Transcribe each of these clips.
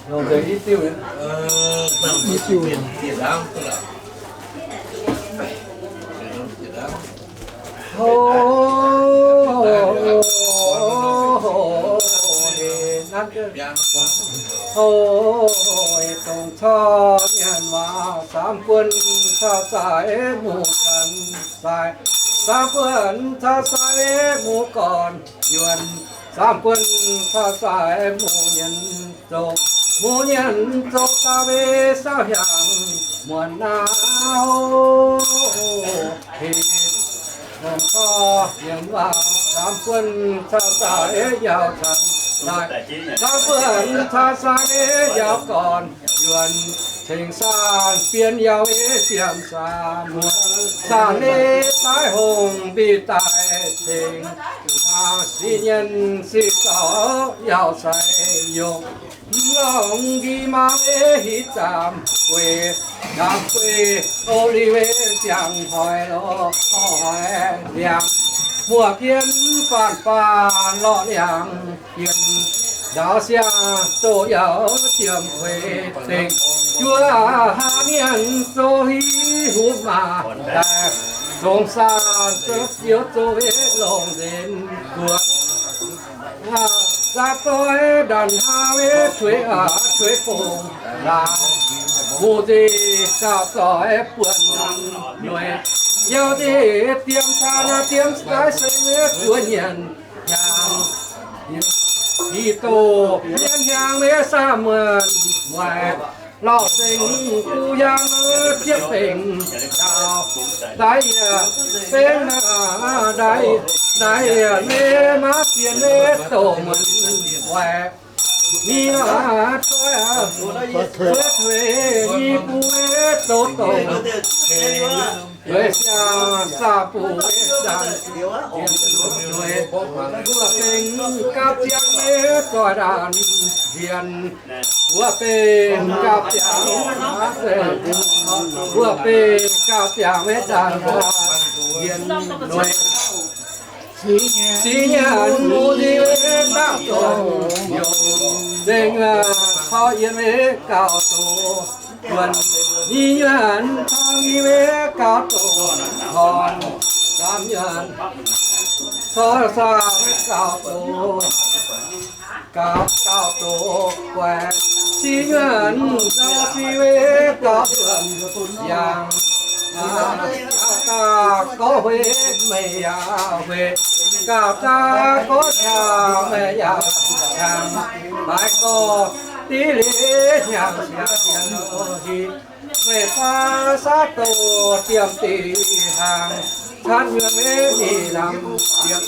Longc nzengc i diuh, i diuh. Hov, dongh corc mienh waac, สามคน caux sai muoz-doic sai, สามคน caux sai muoz-gorn yuonh, สามคน caux sai muoz-mienh zoux, muoz-mienh zoux daaih mbuo saauv hnyangx muonc naaiv. Heh, dongh corc mienh waac, สามคน caux sai yaauc cangx daaih, สามคน caux sai yaauc gorn yuonh, cingx saanh bienh yaauc nyei siemx saah muoz, saanh nyei daaih hungh mbiv daaih cingx, sic nyienh sic zaux yaauc sai yungh. Mv longc nqi maa nyei hiv zaamc gueix, zaamc gueix o^li^we ziangh hoic lorh hoic ndiangx, muoz-pien faanv faanv lorh ndiangx, bienh ndaauv siang zoux yaauc jiem kueix dengh, juov haav mienh zoux hiv huv maah daaih, zongx saanh zoux ziouc zoux longc nzengc guoqv. Zaapv doix ndanc haav mbuo tuix aqv, tuix fongc laangz, mbuo nzengc zaapv doix buonc noic, yaac nzengc diemv caa naaiv diemv daaih seng nyei zuov nyienc hnyangx, hieh doqc mienh hnyangx nyei saah muonc waaic, lauh seng guv hiaang ziepc bengx ndaauv, daaih yie benx naaiv, daaih, daaih yie nyei maav bienh nyei doqc muonc waaic. Mingh aqv, doix aqv, doix tuix i buo douz douz, weic siang zaah buo zanc, weic buo bengx gapv ziangx nyei doix ndaanv nzienh, buo bengx gapv ziangx, buo bengx gapv ziangx nyei ndaanv nzienh, weic sic nyanc mu nziex ndaangc dongh yungz nzengc, caux yiem nyei gauh doz buonc, nyic nyanc caux nyic nyei gauh doz horngh, saam nyanc caux saam nyei gauh doz, gauh, gauh doz guaix, sic nyanc caux sic nyei gauh buonc yangh, gauh daaih gorngv hueix meih yaac hueix, gauh daaih gorngv qangx meih yaac qangx, baaix gorx div liuz hnyangx siangx sienx hieh, meih baav saav doz diemv diqc hnaangx, caanv nyuonh maiv mingh lamh ziepc,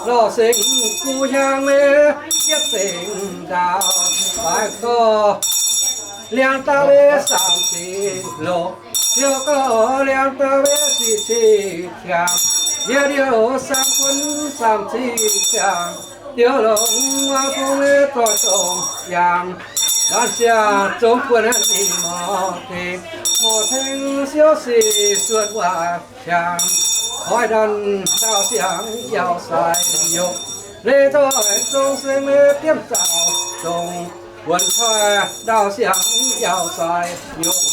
lorh seng guv hiaang maiv ziepc bengx ndaauv, baaix gorx liangx daaih maiv saamv ziqc loqc, ziouc gorx liangx daaih maiv siqc ciqv ciangx, yie liouh saam-guon saamv ciqv ciangx, diouh longx wuov fungx nyei doix dongh yangh, ndaanv siang zong guon ninh morc tengx, morc tengx siouv sic suonc waaic qangx, hoic ndaanv ndaauv siangx yaauc sai yopv, leiz zoih zong seng maiv diemv zaux dongh, wuonx hoic ndaauv siangx yaauc sai yopv,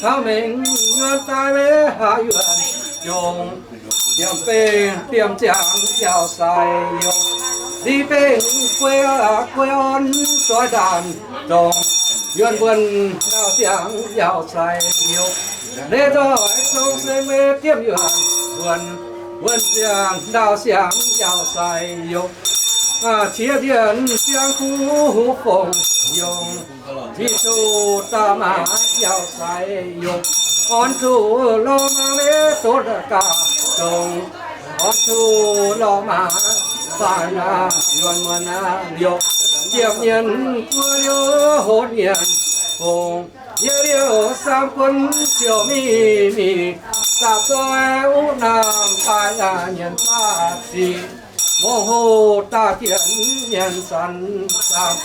caux mengh nyuonh daaih maiv haih yuonc yongh, diemv bengh diemv ziangx yaauc sai yopv, li bengh guei, guei orn doix ndaanv dongh, yuonc wuonx ndaauv siangx yaauc sai yopv, leiz zoih zong seng maiv diemv yuonc wuonx, wuonx ziangx ndaauv siangx yaauc sai yopv, qiex nzienh siang kuv huv fongc yongh, ziqc zuqc daaih maaih yaauc sai yopv, orn zuqc lorh maaih maiv doz gauh dongh, orn zuqc lorh maaih faanh naaiv yuonc muonz naaiv liouh, ziepc nyienc buo liouh hopv nyienc fongc, yie liouh saam-guon ziouc mingh mingh, zaapv doix uv naamh daaih nyienc baav ziqc, mongh hoh daaih jienv nyienc zanc zaamc,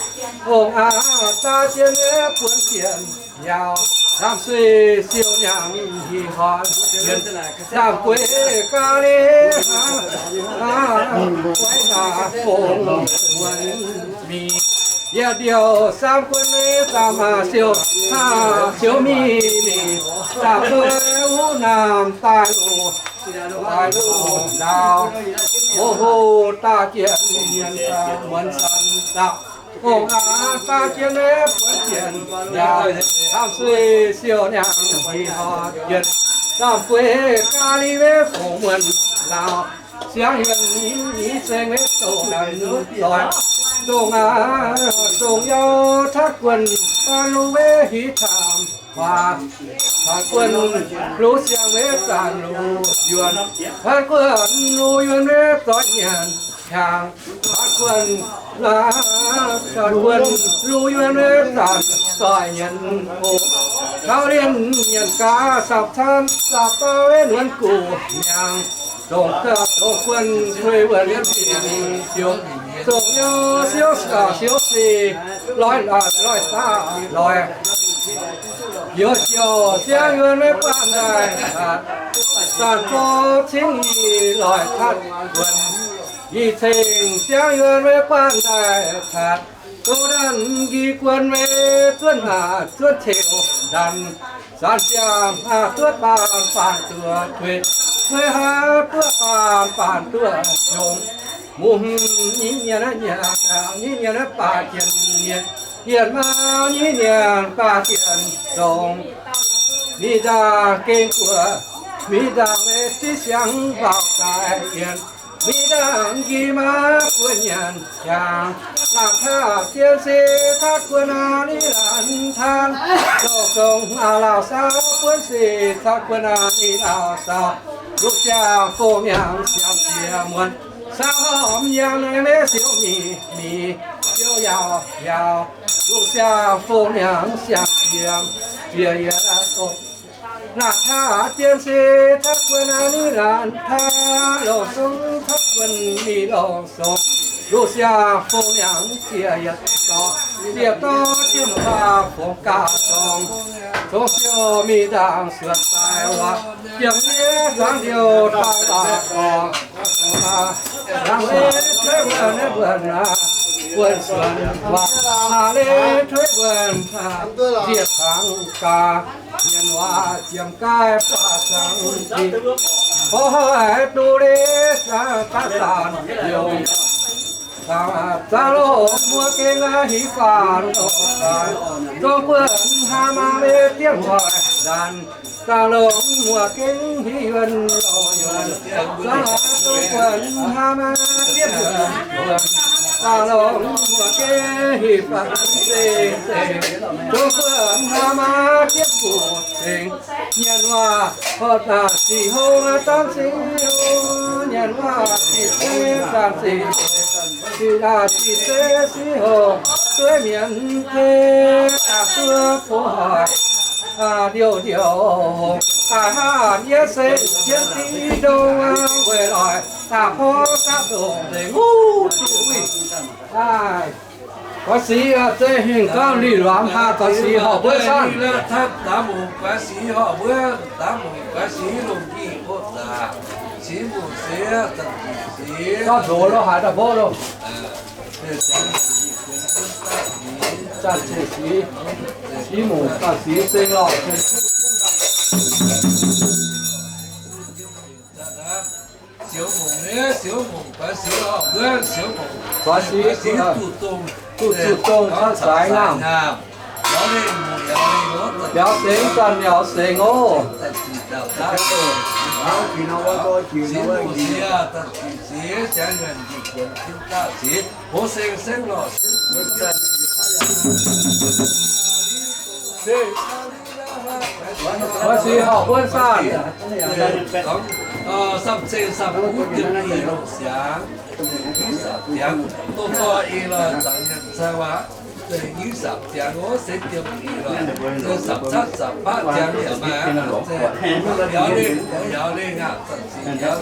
ong aav daaih jienv buonc jienv yaauc, lamh suiv siou nyaangc hih hnoi, lamh gueix ga'leiz hnangv, gueix naaic fongc wuonx mingh, Yietc ndiouh saam guon meiv zaamc maac siou, siou mingh mingh, zaamc dueiv wuov naamh daaih loz, daaih loz ndaauv, mouz hoc daaih jiex mienh muonz san zaamc, gong-aav daaih jiex maiv buonv jiex yaac, lamh suiv siou niangh mingh horc jiex, lamh gueix ga'li maiv fongc muonc laauh. Siangx yuonh nyei zengx maiv dongh nanv doic, dongh aav dongh yauv taav guonh, baan lungh maiv hiv camv waac, taav guonh lungh siang maiv zanc lungh yuonh, taav guonh lungh yuonh maiv zoih nyanc hnyangx, taav guonh laav, taav guonh lungh yuonh maiv zanc zoih nyanc oc. Taux lienh nyanc gaax sapv camv, sapv baav maiv nuonx guv hnyangx, dongh guonh tuix wuonh mienh ziouc, dongh yauv siouv gaax siouv se, loic laaix loic daaih loic, youz ziouc siangx yuonh maiv buatc daaih, zanc zorqv cingv i loic tatv wuonh, ih cengx siangx yuonh maiv buatc daaih tatv, douz ndanc nqi guon maiv zuonv haac zuonv ceux ndanc, zanc ziangh haac duqv baan baan duqv tuix, tuix haac duqv baan baan duqv yongh, mungh hmz nyei mienh, nyei mienh baac jienh mienh, yienh maauh nyei mienh baac jienh zongx, mingh ndaangc gengh guoqv, mingh ndaangc maiv ziqv siangx mbaaux daaih yienh, mingh ndaangc nqi maa guon nyanc hnyangx, laangc taav dien se taav guon aa ni laanh taan, dongh dongh aa laauh saauv buonv se taav guon aa ni laauh saauh, lungh siang fongc mi'aqv siang jiex muonc, saauv horpc yangh naaiv maiv siouv mingh mingh, siouv yaauh yaauh, lungh siang fongc mi'aqv siang jiex jiex yietc dongh. Laangc taav dien se taav guon aa ni laanh taan, longc song taav guon mingh longc song, lungh siang fongc mi'aqv jiex yietc dorngx, jiex dorngx jiex muonc baac fongc gaax dorngx, congx siou mingh ndaangc suonc daaih waac, jiex miev zangx liouh daaih waac dorngx. Laangc se tuix wuonh naaiv wuonh aac, wuonh suonc waac, aac leiz tuix wuonh aac, nziec cangx gaax, mienh waac ziemx gaaih baac cangx zic, horv haic duqv leiz daaih zanc liouh. Zaangc longc muoz gengh hiv faanv longc faanv, zong guonh hnangv maaih leiz diev hoic ndanc. Zaangc longc muoz gengh hiv yuonh longc yuonh, zaangc zong guonh hnangv maaih diev yuonh yuonh. Zaangc longc muoz gengh hiv faanv seng seng, zong guonh hnangv maaih diev guonh seng. Nyanc waac horpc daaih sic hlo, dangv sic hlo. Nyanc waac sic se zanc sic, sic daaih sic se sic hlo. Dueiv mienv se daaih duov bo hoic, ndiouh ndiouh daaih hnangv yie se yie div ndongh weic loic daaih porv daaih ndongh nzengc wuov duqv wuih. Guaix sic zeiz hingh gauh lih luamv haaix, guaix sic horpc wuov sanv. Gauh ndoqc lo haaix daaih porv lo. Zanc sic, sic mungc zanc sic seng lorh. Siouv mungc, siouv mungc, guaix sic, guaix sic, duqv zuqc dongh cuotv saaix nyaanh. Biaux sengx zanc biaux sengx oc. Guaix sic horpc wuov sanv.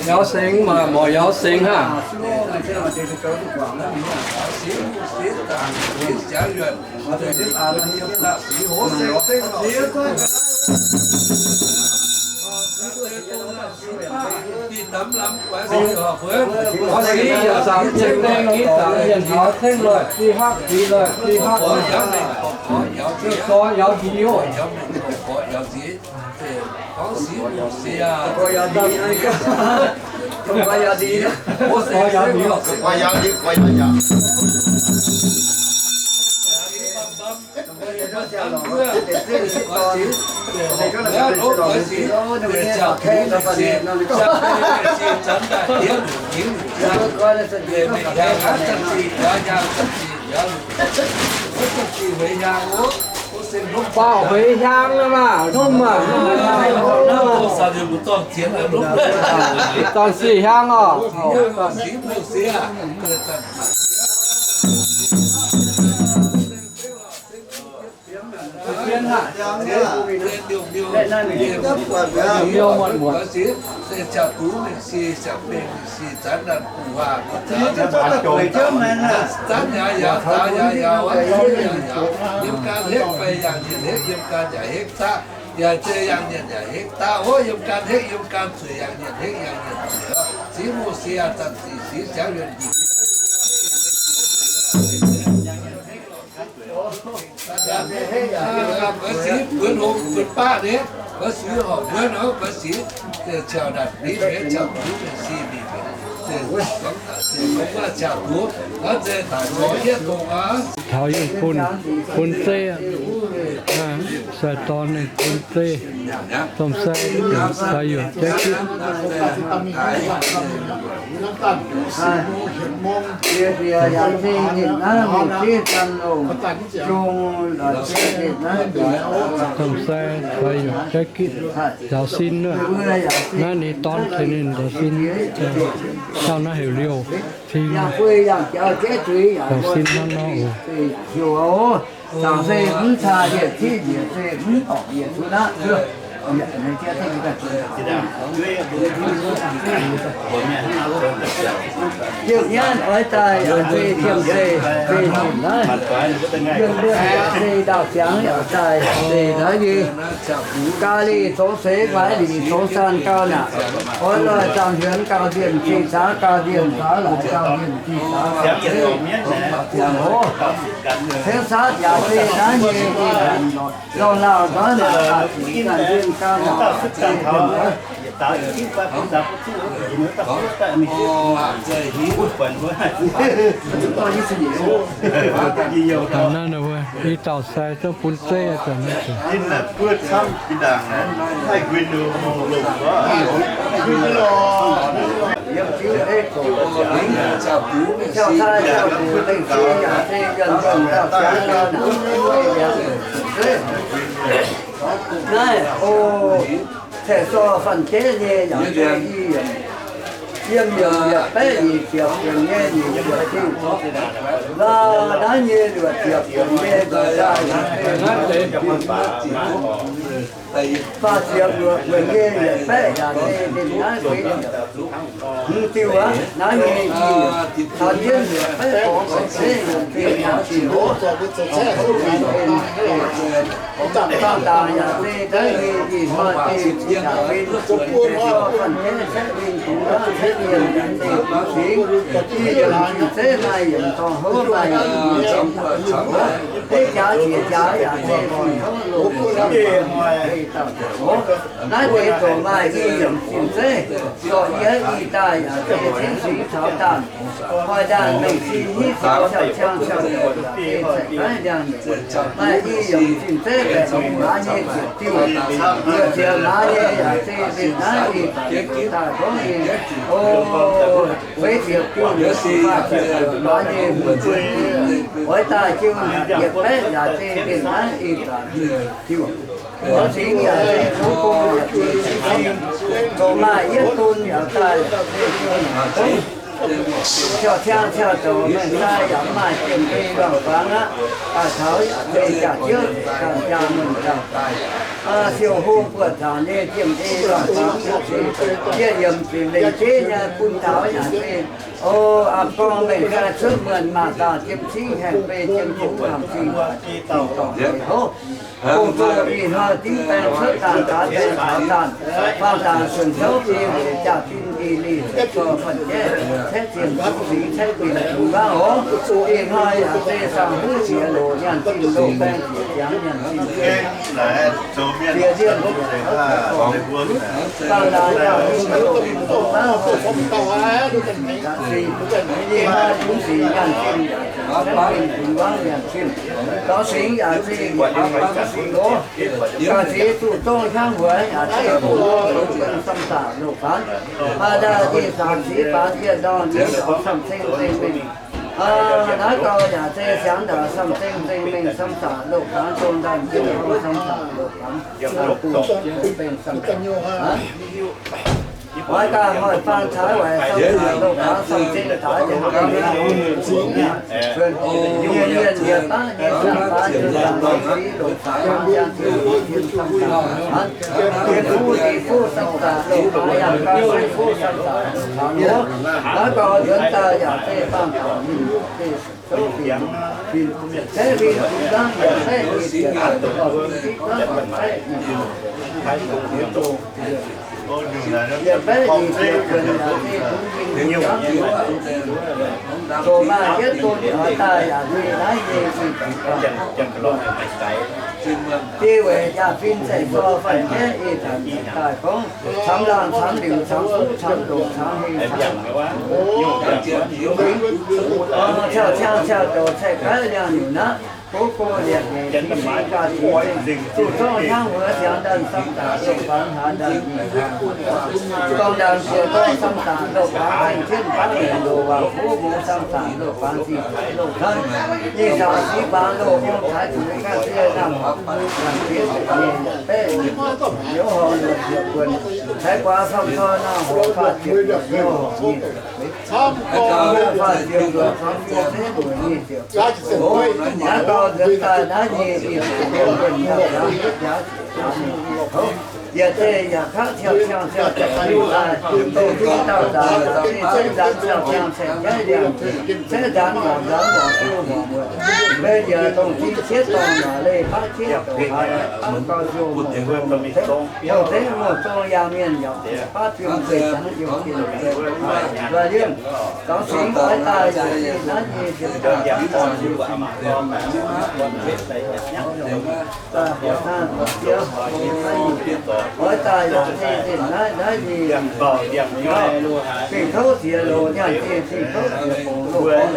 Biaux sengx maaih morc, biaux sengx hnangv. Bauh hueix hiaang maah, hnamv maah, dorn sih hiaang oc. Yiem gan hekv fai yangh nyienh hekv, yiem gan yaac hekv zaqv, yaac zeiz yangh nyienh yaac hekv daav. Ov, yiem gan hekv, yiem gan zueiz, yangh nyienh hekv, yangh nyienh zueiz. Ziv mbuo sie zanc sic siv siangx yuonc njiec. Mbuo siv buonv hlo buonv baav nyei, mbuo siv horpc buonv oc, mbuo siv ciaux ndanc mbiv mienh, ciaux duqv mienh siv mingh. Taux yie bun, bun zeiv, sai dorn ninh bun zeiv, domh sai, sai yuoqc jaiv gitv. Domh sai sai yuoqc jaiv gitv, njaaux sin wuov. Naaiv ninh dorn tengx ninh njaaux sin. Dauh naaiv heuc Liouh Cing. Njaaux sin hnangv nor oc. Zaangc se mv caa yietc, ziqv yietc se mv dorngc yietc, cuotv aqv. Yiem nyaanh oix daaih yaac se jiem se, se jiem naaiv. Yiem mbuo yaac se ndaauh ziangx yaac daaih se naaiv nyei. Ga'lih zoux seix, waaic lingc zoux saanh gauh naaic. Oix lorh zaangc hienx gauh ndienh, zinh caax gauh ndienh, caax laaix gauh ndienh, zinh caax gauh ndienh. Ziangh hoc, cengx saatv yaac se naaiv nyei, lorh lauh nzorz naaic, ganh ndienh gauh naaic. Naaiv nor, i dauh sai zungv bun zeiv aqv. Naaiv, o, Tengx sorh Fanh Geqv nyei yaac se i yiemc, yiem yiemc yietc baeqv nyic ziepc yiemc nyei nyic ziepc diuh. Laaix naaiv nyei luoqc ziepc yiemc nyei nzueic daaih, faah ziepc luoqc yiemc nyei yietc baeqv yaac se ninh naaiv feix hmz diuh aqv. Naaiv nyei i taux jienv luoqc baeqv gorx se yiemc diuh yaac zinh hoc. Dangh dangc yaac se naaiv nyei ih hnoi diuh yaac feix, Fanh Geqv caeqv mingh kungx naaiv caeqv mienh yaac se kungx cingx. I yiemc zinh zeiv maaih yiemc dorngh houv, maaih yiemc dorngh houv. Deix jaax ziex jaax yaac se fingx houv longc. Naaiv deix zoqc maaih i yiemc zinh zeiv, zorqv yie i daaih yaac se cingv singx caux daanh, hoic ndaanh mengh sin hnyouv caux ciang ciang, maaih i yiemc zinh zeiv baeqc hmz maaz nyei ziepc diuh, luoqc ziepc maaz nyei yaac se zinh naaiv i daaih gorngv nyei. O, feix ziepc diuh, faah ziepc maaz nyei hmz, oix daaih jiu yietc baeqv yaac se zinh naaiv i daaih diuh. Cingx yaac se kungx bung yietc diuh cing, zoux maaih yietv bun yaac daaih se Ciaux ciang ciaux douc mengh sai yaac maaih jiem-ei luangh fangx aqv. Daaih taux yaac se jaax-ziouv ganh jaa muonh ganh daaih. Siou hung buoqc zaangc nyei jiem-ei luangh fangx yaac se, yie yiemc zinh lengc jeiv nyei bun taux yaac se, o, a'gorngv mengh sai cuotv muonh maah daauh jiem cingv haengh bei jiem zungv hmuangx zingh, zingh dorngc houv. Gong-zoh ih hnoi dingv baeng cuotv daanh gaax baeng taux daanh, faang daanh suonc zouv bie weic jaa-fin i li, zorc fan-jaiv, caeqv zienc zungv singx caeqv bingx bungx waav oc. Ih hnoi yaac se saang-huv ziex loc nyanc zinh loc baeng ziex ziangx nyanc zinh ziex ziex zinh, faang daanh yaac zinh loc bungx waav oc. Ih hnoi zungv singx nyanc zinh, caeqv bingx bungx waav nyanc zinh, dorngx singx yaac se yietc norm zungv singx oc. Ga'ziex zuqc zong hnyangx-mueiz yaac se zuqc wuov samx-zaqc loz-fangx. Maaih ndaaih ih zanc ziex faanx yietc ndorm nyei taux samh ceng zeng mengh. Naaiv gau yaac se siangx ndaangc samh ceng zeng mengh samx-zaqc loz-fangx, zong ndaangc jienv samx-zaqc loz-fangx, bungx benx samx-zaqc. Oix gaax hoic faang caaix waaic samx-zaqc loz-fangx, samx ceng caaix yaac gauh mienh mienh yietc baav nyei samx-zaqc loz-fangx, jangx ziex tien samx-zaqc, tien fuqv deix fuqv samx-zaqc loz-fangx, yangh gau fuqv samx-zaqc loz-fangx. Naaiv gau nzuonx daaih yaac se faang taux ninh, se zouv fin, fin, caeqv fin bun zangv yaac baeqv i ziepc, zipv zangv yaac baeqv i ziepc, yietc baeqv i ziepc zuonc yaac se bun fin bun zangv. Zoux maaih jienv bun oix daaih yaac se naaiv nyei i ziepc zuonc. Diex weic jaa-fin zaeqc zorh fan-jaiv ei zanc daaih gorngv, camx laangh camx liuc camx fuqv camx longc camx heng camx, ciaux ciang ciaux douc caeqv gaiv liangx nyungc naqv, gox go liepc nyeic, sin sin ga'ziex, zuqc zorqv hnyangx-mueiz siangx ndaanh samx-zaqc loz-fangx, haaz ndaanh nyic, dorngh ndaanh ziouc dorngh samx-zaqc loz-fangx, zengc jienv baav mengh loz-waac, fuqv mungz samx-zaqc loz-fangx, zingh loz-tanv, nyic zaqc sic baangc loz, ong taaix zuqc ganh sie naamh horpc, ganh sie baeqc nyei baeqv, hnyouv horngh luoqc ziepc buonc, taaix guaax famh tor naamh horpc faah ziepc, hnyouv horngh nyic ziepc feix, faah ziepc luoqc camv fiev zeiv luoqc nyic ziepc. Naaiv gau nzuonx daaih naaiv nyei i ziepc buonc yaac ziepc, yietc zei yaac kaqv ciaux ciang ciaux douc daaih, dongh zinh dauh nzaanx, se caeqv nzaanx ciaux ciang caeqv jaiv liangx, caeqv nzaanx morc nzaanx morc siou morc muoc, mbuo njiec dongh zinh cietv dorngh naaic leih baav cietv douc haaix, baav gau siou morc muoc, houh zeiv muoc zong yangh mienh yaac baav fiem zeiv jangx yiem zinh, liemh dorngx singx oix daaih yaac se naaiv nyei ziepc daaih, oix daaih yaac se zinh naaiv, naaiv nyei zinh kouv ziex loz nyanc zinh, zinh kouv ziex bungx loz-borngz,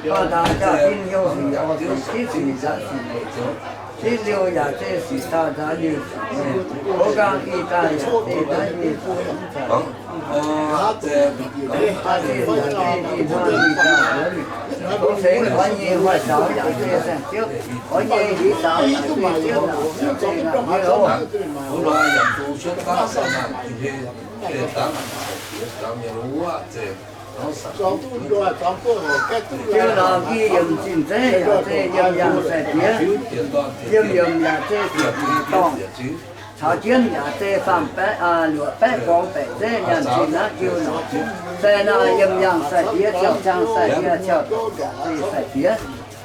faanh daaih jaa-fin hnyouv sic, orv sic, zipv sic, nzaanx sic, zipv liouh yaac se sic daauh nzaanx nyei sic, gox nqaang ih daaih yaac se naaiv nyei sic, ih hnoi ih daaih, gox seix oix nyei hoic zaux yaac se saeng-ziouv, oix nyei hiv zaux yaac se ziouv naaic, se naaic nyei oc. Ziouv norm i yiemc zinh zeiv yaac se yiem yangh sai-diex, yiem yiemc yaac se ziepc nyeic dorngh, caux jienv yaac se faam-baeqv, luoqc baeqv borngz baeqc zeiv nyanc zinh naaiv ziouv norm. Sai naaic yiem yangh sai-diex, ciaux ciang sai-diex, ciaux douc yaac se sai-diex,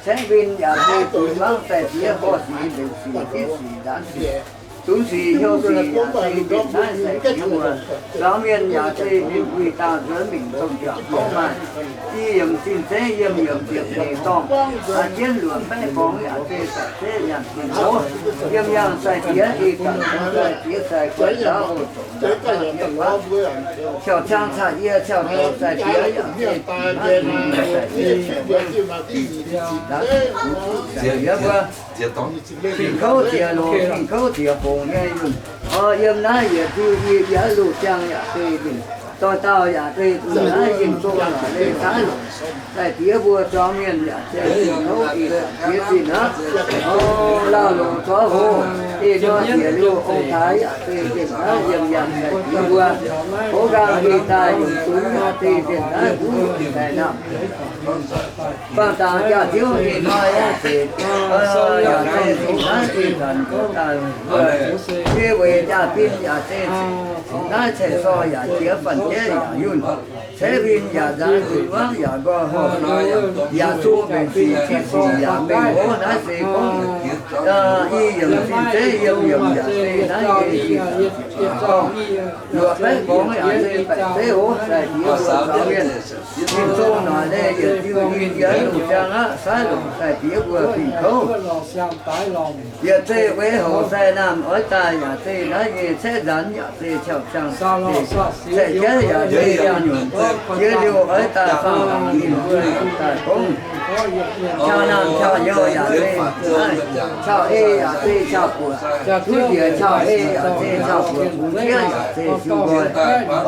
caeqv win yaac se bungx mangv sai-diex, horh sic, mbenc sic, zipv sic, nzaanx sic, zunx sic, hnyouv sic yaac se bieqc naaiv sai-diex wuov. Laangz mienh yaac se bieqc wuic daauh nzuonx mingh dongh juangc gorngv maaih i yiemc zinh zeiv, yiem yiemc ziepc nyeic dorngh, caux jienv luoqc baeqv borngz yaac se sai-diex nyanc zinh hov. Yiem yangh sai-diex ih zanc sai-diex sai-guoqv nzaaux hoc zoqc nzaaux, ciaux ciang caux yie ciaux douc sai-diex yaac se sai-diex, sai-diex mbuo, zinh kouv ziex loz, zinh kouv ziex bungx nyei yunh. Oix yiem naaiv yietc diuh, yie yietc loz ziangh yaac se yunh. Dorh dauh yaac zeiz zuqc naaiv yinh zong laaix leih saaiv longc sai-diex mbuo zuangx mienh yaac zeiz zinh kouv ih zanc jiex zinh aqv. O, lauh longc zorqv hlo, ih nor njiec liuz ong-taaix yaac zeiz zinh naaiv yiem yangh sai-diex mbuo. Hoz nqaang ih daaih yungz dunx yaac zeiz zinh naaiv mbuo yungz daaih nangh. Bangh dangx jaax-ziouv ih hnoi yaac zeiz, yaac zeiz zinh naaiv ih zanc daaih, yie weic jaax-bin yaac zeiz zinh naaiv ceix sorh yaac jiex fanh jeiv yaac yunh, ceix win yaac nzaanx, win wangv yaac nqoi horh, yaac zung mbenc sic, zipv sic yaac mengh hoz. Naaiv se gorngv i yiemc zinh zeiv yiem yiemc yaac zeiv naaiv nyei zinh gorngv. Luoqc baeqv gorngx yaac zeiv baeqc zeiv hoz sai-diex mbuo zuangx mienh. Yinh zong naaic leih yietc diuh yinh yaac longc ziangh aqv, saaiv longc sai-diex mbuo fingx kouv. Yietc zeiv weic hoc sai naamh oix daaih yaac zeiv naaiv nyei caeqv nzaanx yaac zeiv ciauv ciangv, caeqv jaiv yaac zeiv yangh nyungc. Jiex liuz oix daaih faang ninh mbuo daaih gongv. Ciauv naamh ciauv hnyouv yaac zeiv, ciauv ei yaac zeiv ciauv buoqc, duqv njiec ciauv ei yaac zeiv ciauv buoqc, bungx jieqv yaac zeiv siou nqoi.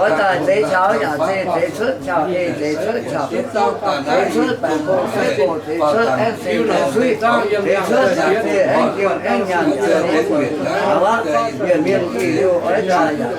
Oix daaih zeix ciauv yaac zeiv zeix cuotv ciauv ei, zeix cuotv ciauv, zeix cuotv baeqc boqc, suiv boqc, zeix cuotv aengv seix aengv suiv, zeix cuotv yaac zeiv aengv jiem aengv nyaanh, zeix cuotv taux aqv. Yietc mienh ih liuz oix daaih yaac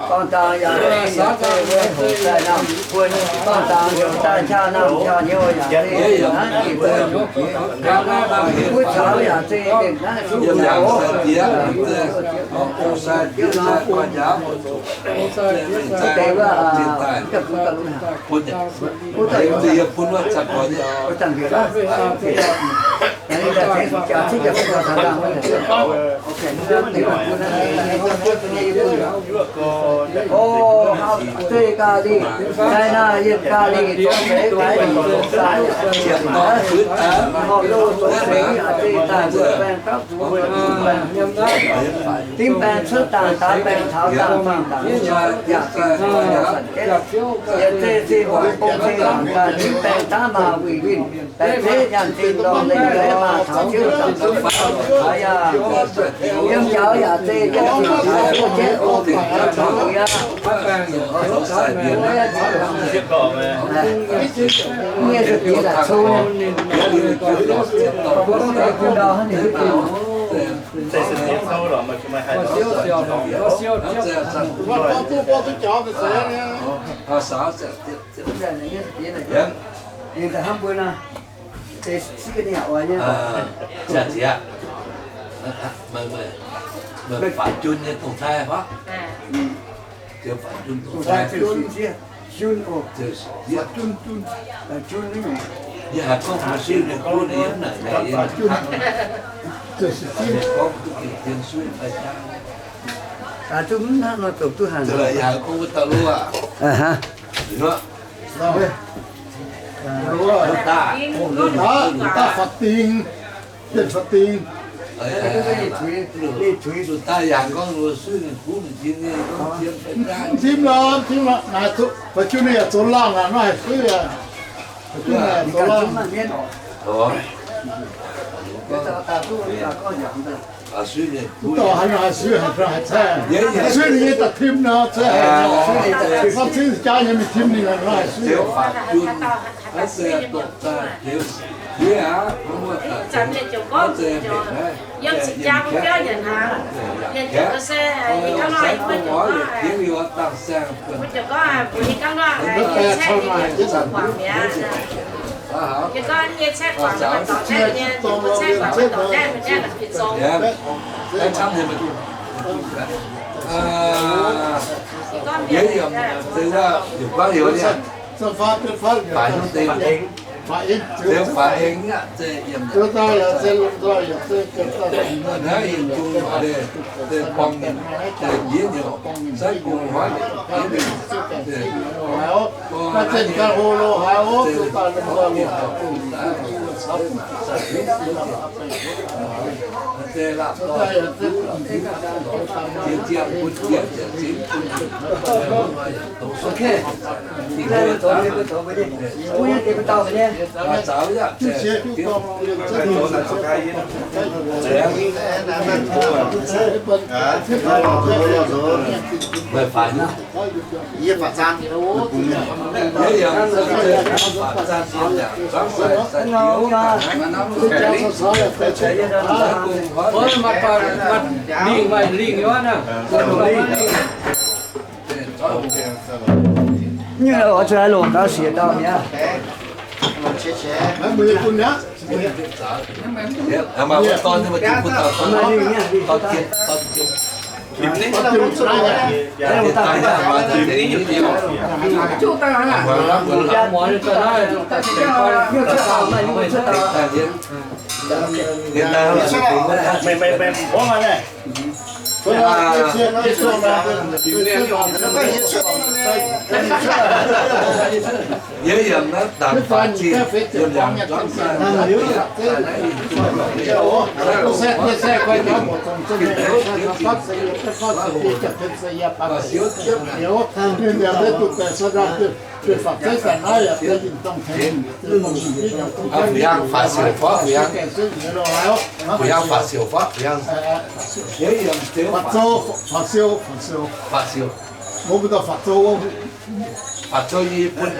Bang dangx yaac zeiv, yaac zeiv weic hoc daaih naamh buon. Bang dangx yaac daaih qaqv naamh qaqv hnyouv yaac zeiv naaiv deic-bung. Wuov caux yaac zeiv naaiv zuqc deix wuov, wuov deix O, hapv zeiv ga'lih, sai naaic yinh ga'lih, zorqv seix baeqv lingc sai, horpc loz zorqv seix yaac zeiv daaih mbuo baeng gapv zuqc, dingv baeng cuotv dangh, daaix baeng taux dangh, faang dangh yaac zeiv, yietc zeiv zinh hoc gong cing laangc daaih dingv baeng daav maah wuic winh. Baeqc zeiv nyaanh zinh ndorm lengh ga'naaiv maah taux ziouv zaangc duqv faaux taux yangh. Yiem jaux yaac zeiv yiem zinh taux buov jeiv o bieqc taux taux yangh. Nyei se bieqc daaih cong. Bun ndau hnangv ninh hiuv duqv. Ninh daaih hnamv mbuo nor, se siqv ga'naaiv oix nyei. Ziangh ziex, meih, meih, meih faaux jun nyei dongh daaih fai? Ziouc faaux jun dongh daaih. Jun oc. Jun, jun. Yie haiz gorngv mbuo suiv nyei kuv nyei yiem naaic, yie gorngv duqv gengh suiv fai jaav. Aa, duqv mv hnangv nor zoux duqv haic. Aa, daaih faaux ding, daaih faaux ding. Mv tim lorqc, mv tim lorqc. Naaic faaux jun ninh yaac zoux laangh aqv, naaiv haih suiv aqv. Faaux jun ninh yaac zoux laangh. Mv dorh haaix nor haih suiv, haih caeqv. Suiv ninh nyei da'tim nor, caeqv haic nor. Gorngv cingv jaav nyei mingh tim ninh nor haih suiv. Yiem cing jaa mbuo biauv nyanc hnaangx, mienh ziouc se i gangv lorh mbuo ziouc gorngv, mbuo ziouc gorngv mbuo i gangv lorh nyei caeqv mbuo guangc mi'aqv. Yie gorngv nyei caeqv guangc mbuo dorngc naeqv nyei, mbuo caeqv guangc mbuo dorngc naeqv, mbuo naeqv bieqc zong. Yie yiem, yiem, yiem, Ziouc faaux aengx aqv, se yiem naaiv yaac se lungh nzoih yaac se naaiv yiem zungh waac le, se borngz nyei, se yie nyei, sai gong hnoi yie mingh, se naaiv zengc ganh hlo lo haaix oc, se daaih lungh nzoih lo haaix. Lingh, lingh, lingh. Oix zuqc haaix longc gauh siex dauh mi'aqv. Yie yiem naaiv dangx faatv zinh yiem yangh zuangx sai. Aa, Fuyang, faatv siouc fai Fuyang? Fuyang faatv siouc fai Fuyang? Faatv siouc, faatv siouc. Faatv siouc. Faatv siouc. Faatv siouc nyei bun.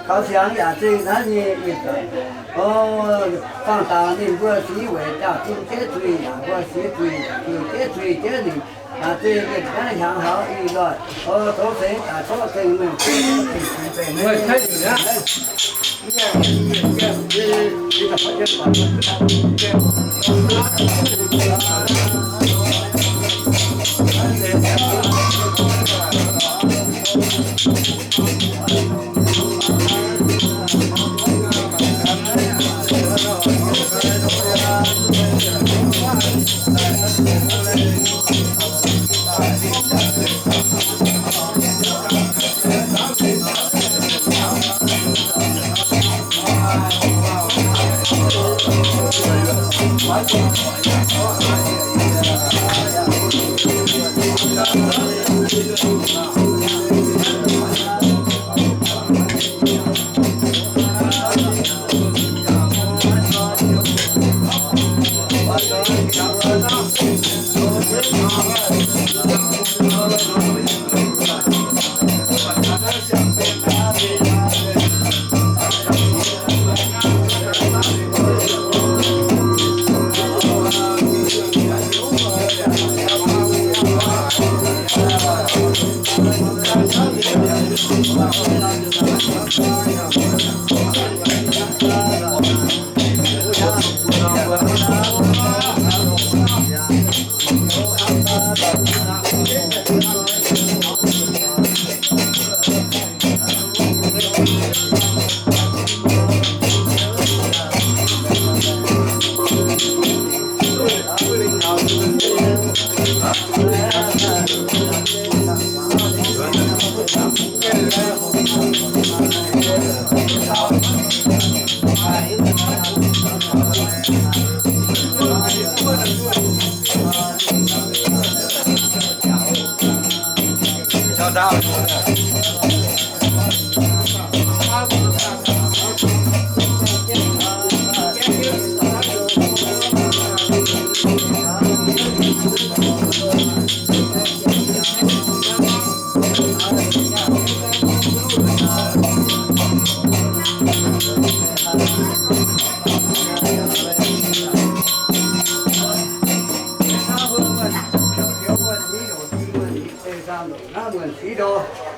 Kaux siangx yaac zingh naaiv nyei ih zanc. O, faang dangc ninh mbuo six weic jaa-fin jeiv zuiz yaac mbuo siex zuiz, jeiv zuiz jeiv ninh, yaac zingh ninh naaiv hnyangx haux ih nzoih. O, tov seix daaih zorqv zengc mengh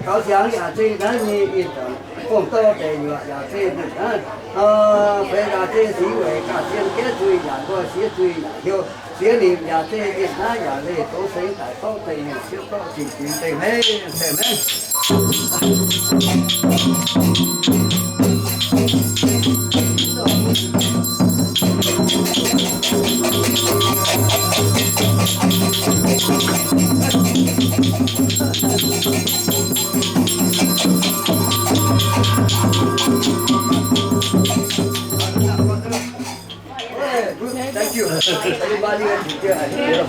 Kaux siangx yaac zingh naaiv nyei ih zanc, bung douh deic nyuoqc yaac zingh naaiv, feix yaac zingh six weic jaa-fin jeiv zuiz yaac mbuo siex zuiz yaac hiuv, siex nimc yaac zingh ninh naaiv yaac leih douz seix daaih zorqv deix mienh sieqv zorqv zingh jingx deix meiv deix meiv. Thank you. Everybody, thank you.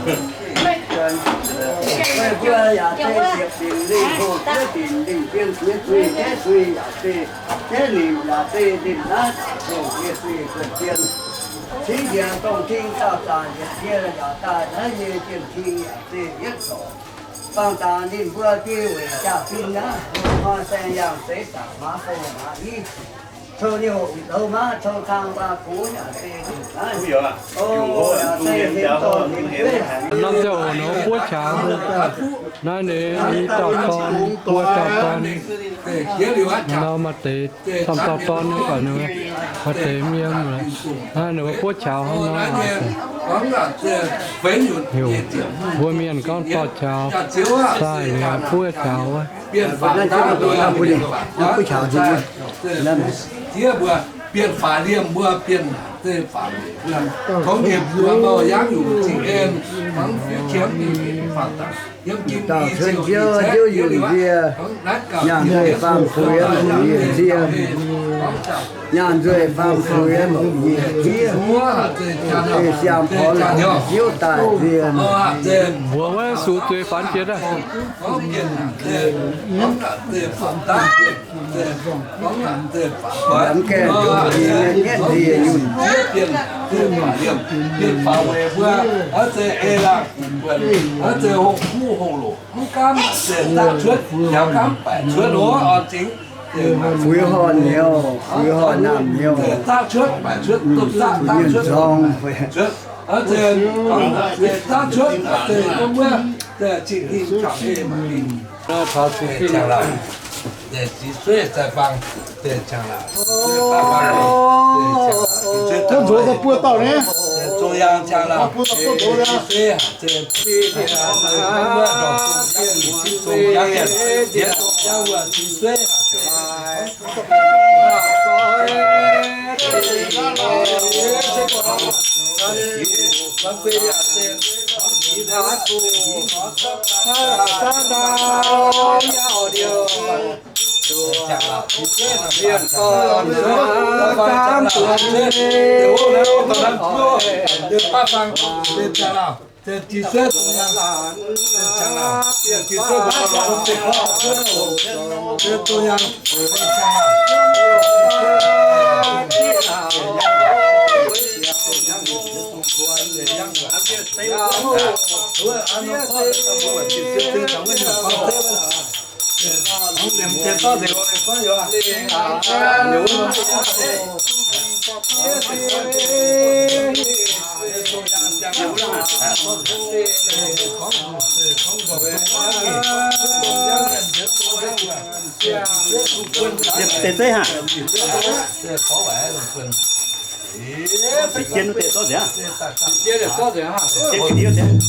Mbuo yaac zingh ziepc dinc lingh hoh jeiv dinc lingh jien, jeiv zuiz, jeiv zuiz yaac zingh, jeiv nimc yaac zingh ninh naaiv daaih hoh jiex zuiz zunh jien. Cingx njiec dongh Tin dauh zaanc yietc jiex yaac daaih naaiv nyei jien-ting yaac zingh yietv zoux. Bangc daaih ninh mbuo dieh weic jaa-fin aqv, hnoi saeng-yangh seix daaih maaz fong maaz i, cou nyei hoc zoux maaz, cou kang baa gux yaac zingh naaiv. O, yaac zingh ninh dorh ninh dueiv. Norm ziangh hoc nor buov qaux, naaiv ninh i dauh dorn, buo dauh dorn. Nor maaih deix camv dauh dorn nyei, gorqv ninh maaih deix mienh. Naaiv ninh mbuo buov qaux hnangv nor. Heuc mbuo mienh gorngv dorh qaux, daaih liuz buov qaux wuov. Ziex mbuo bienh faaux liemh mbuo bienh zeiv faaux liemh, tongx njiec mbuo mauh yaangv nyungc cing en, mangc fiev qiemx mingh faaux dangh, yiem gin i ziouc i cetv jiex liuz, naaiv gauh nyaanh zeiv faam fuix yiem zienh. Nyaanh nzueic faam-fuix, longc nyiec zieqv, ei siang-porx longc ziouv daaih zienh. Mbuox wuov sux zuiz faanx jiex daaih. Mv gaengh njoux njiec nyei nyietv nziec yunh. Mv gaamv daaih cuotv, njaaux gaamv baeqc cuotv oc, orn zingx. Fuix horh nyouz, fuix horh naamh nyouz. Zuqc mienh zorng. Taux zuqc fih. Ziex sueiv zaih fangx, ziex nzox daaih buo dauh ni. Buo dauh buo nzox liangx. Deix zeiv haic. Deix jienv deix zorqv nzengc. Jienv ga'ndiev nzengc.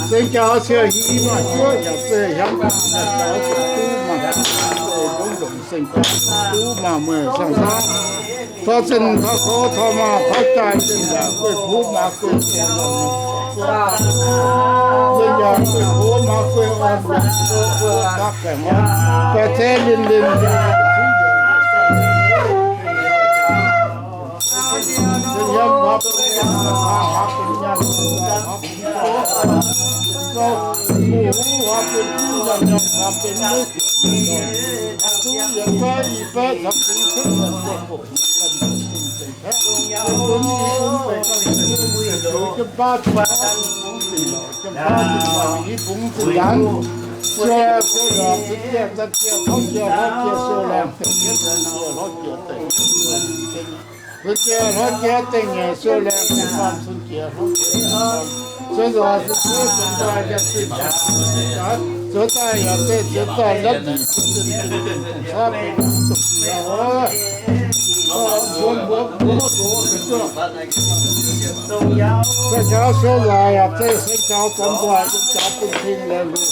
Seng jauv siou hingv maaih juov yaac zeiz hiamv, yaac jauv duqv maaih, mbuo ndongc seng jauv duqv maaih mueiz sang-sang. Tov zinh tov kouv tov maaih tov jaaix zinh yaac gueiv kuv maaz gueiv orn, zinh yaac gueiv kuv maaz gueiv orn, gapv gaengh orn, baeqc zeiv linh linh, zinh yaac maaih benx nyaanh, maaih benx nyaanh, maaih benx nyaanh, maaih benx nyaanh, maaih benx nyaanh, maaih benx nyaanh, maaih benx nyaanh, maaih benx nyaanh, Seng jauv siou nzoih yaac zeiv, seng jauv zormx nzoih yiem jaax bun cing laengh lui.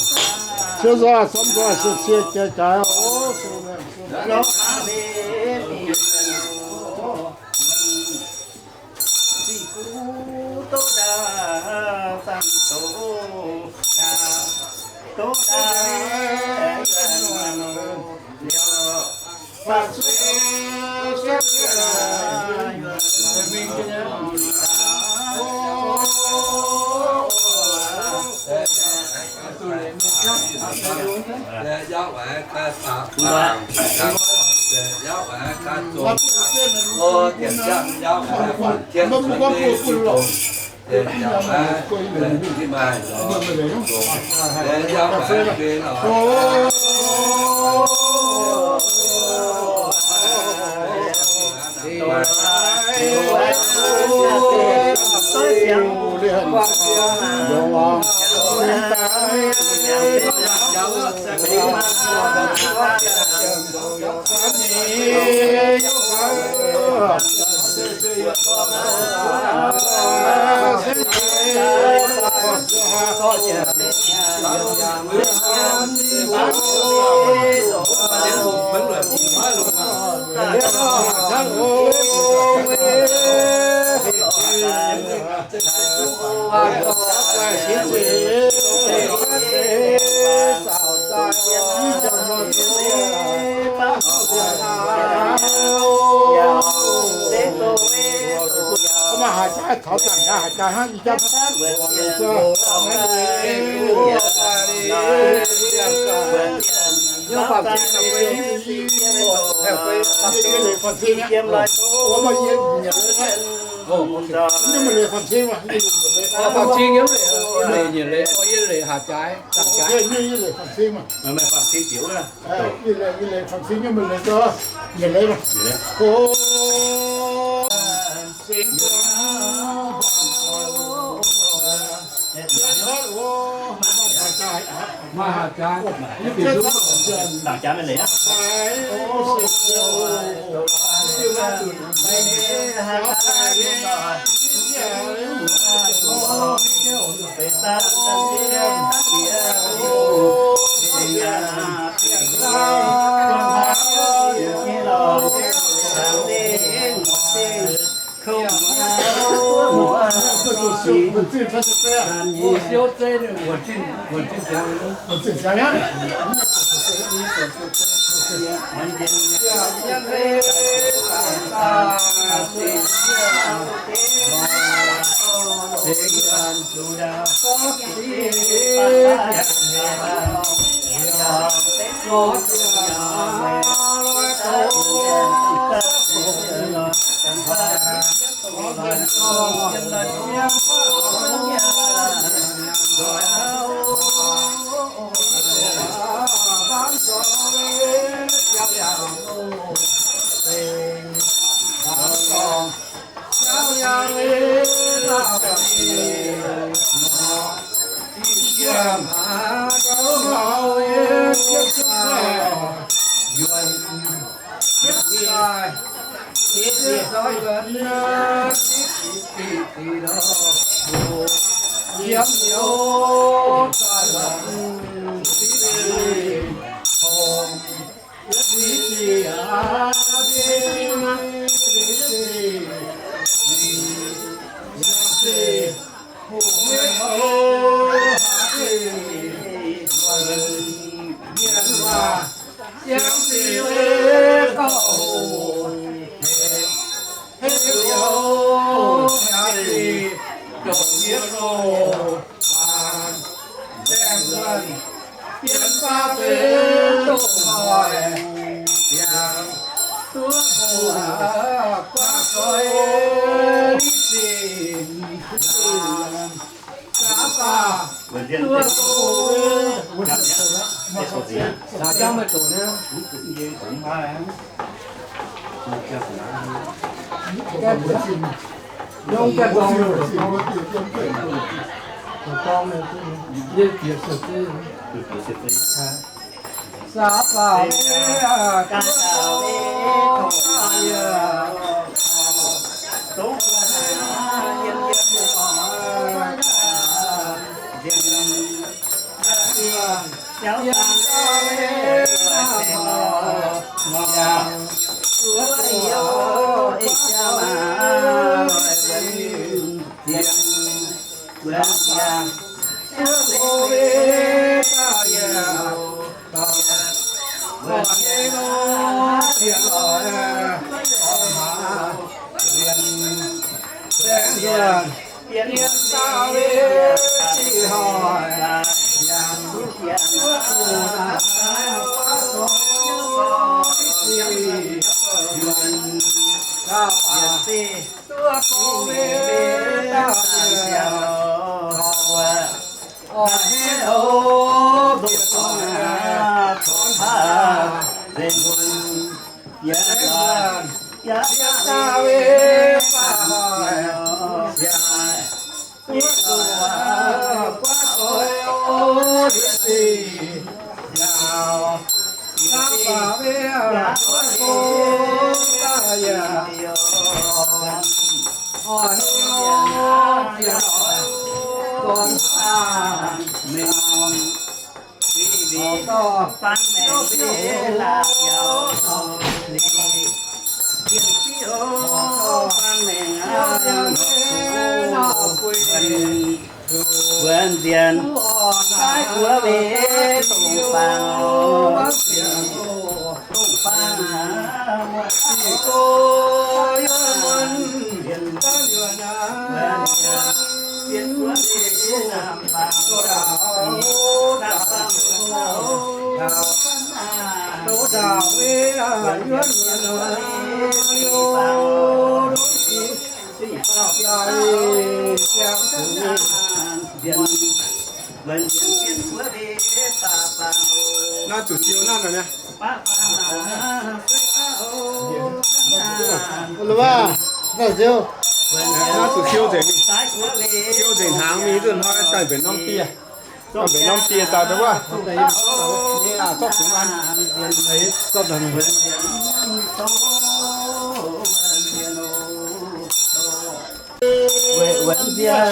Siou nzoih zormx nzoih siou cie jiex jaaix oc. Faam-cing nyei leiz, leiz nyic leiz, o, yie leiz haac jaaix, zaangc jaaix. Nyei leiz faam-cing maah. Nyei leiz, nyei leiz faam-cing nyei, maiv leiz gau, nyic leiz maah. O, maaih haac jaaix, zaangc jaaix maiv leiz aqv. Wuonx nzien, daaih guoqv mingh dongh fangx, dongh fangx, naaiv zuqc siou naaiv nor. Naaiv zuqc siou nzengc, siou nzengc hnaangx mingh, zuqc hnoi daaih mbenc norm dieh. Daaih mbenc norm dieh daaih wuov. Zorqv fungx an. Wuonx nzien,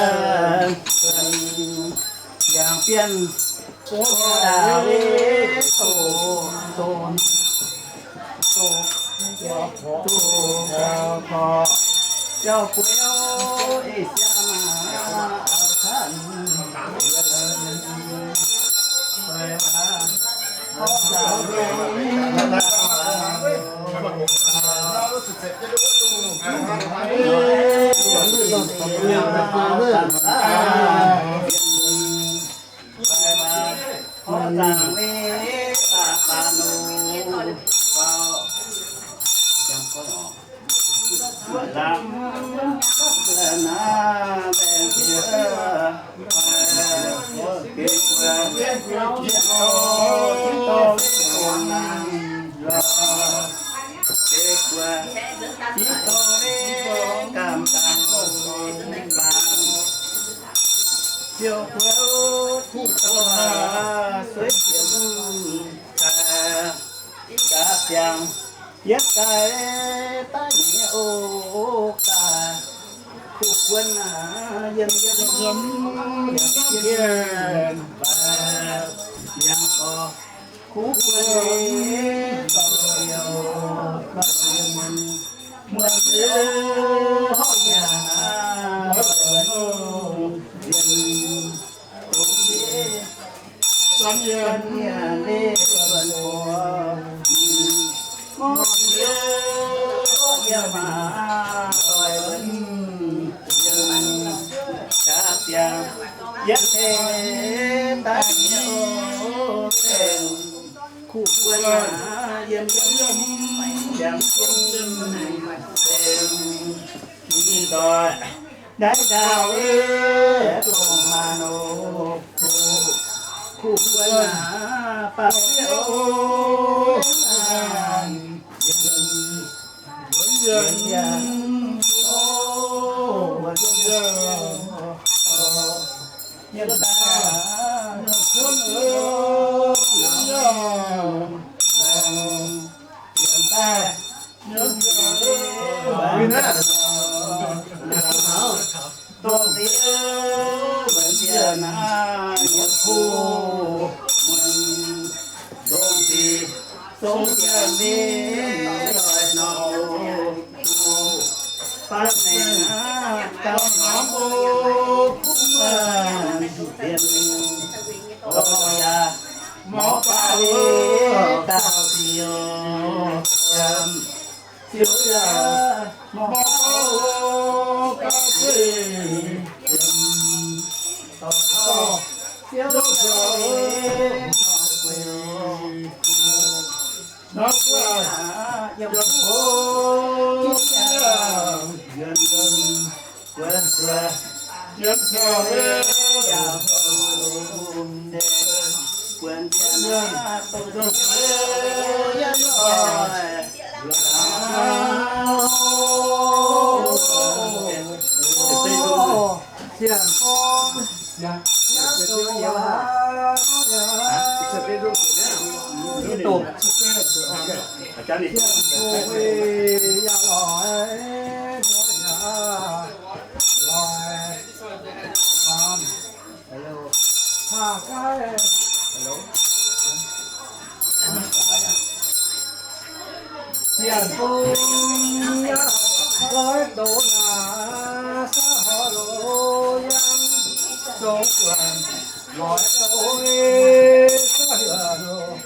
yangh bienh, Yietv daaih daaih nyei o gaax, kuv guon aac, yiem yiem yiem yiem, yangh gorx kuv guon nyei dorh youh, muonz liuz horpc yaac nziex, dongh yie, dongh yie leiz zuonc gorx, muonz liuz horpc yaac maaih doic wuonx, yiem jaax ziangx yietv tengx daaih nyei o tengx, kuv guon aac, yiem yiem yiem yiem, tengx ninh doic. Naaiv ndaauv dongh maaih nor, kuv guon aac, baac sieqv o, dongh ziec, wuonx ziec naaiv nyei kuv, muonz dongh ziec, dongh ziec mingh doic nor, kuv baac mengh aqv, gauh hnamv o, kuv muonz ziec mingh, o yaac mauv baav o, gauh ziouc yaac ziouc yaac mauv baav o, gauh ziouc Sienx bung yaac loi doz naaic, saav horc loz yangh, zong guanc loi doz, saav yuonh loz.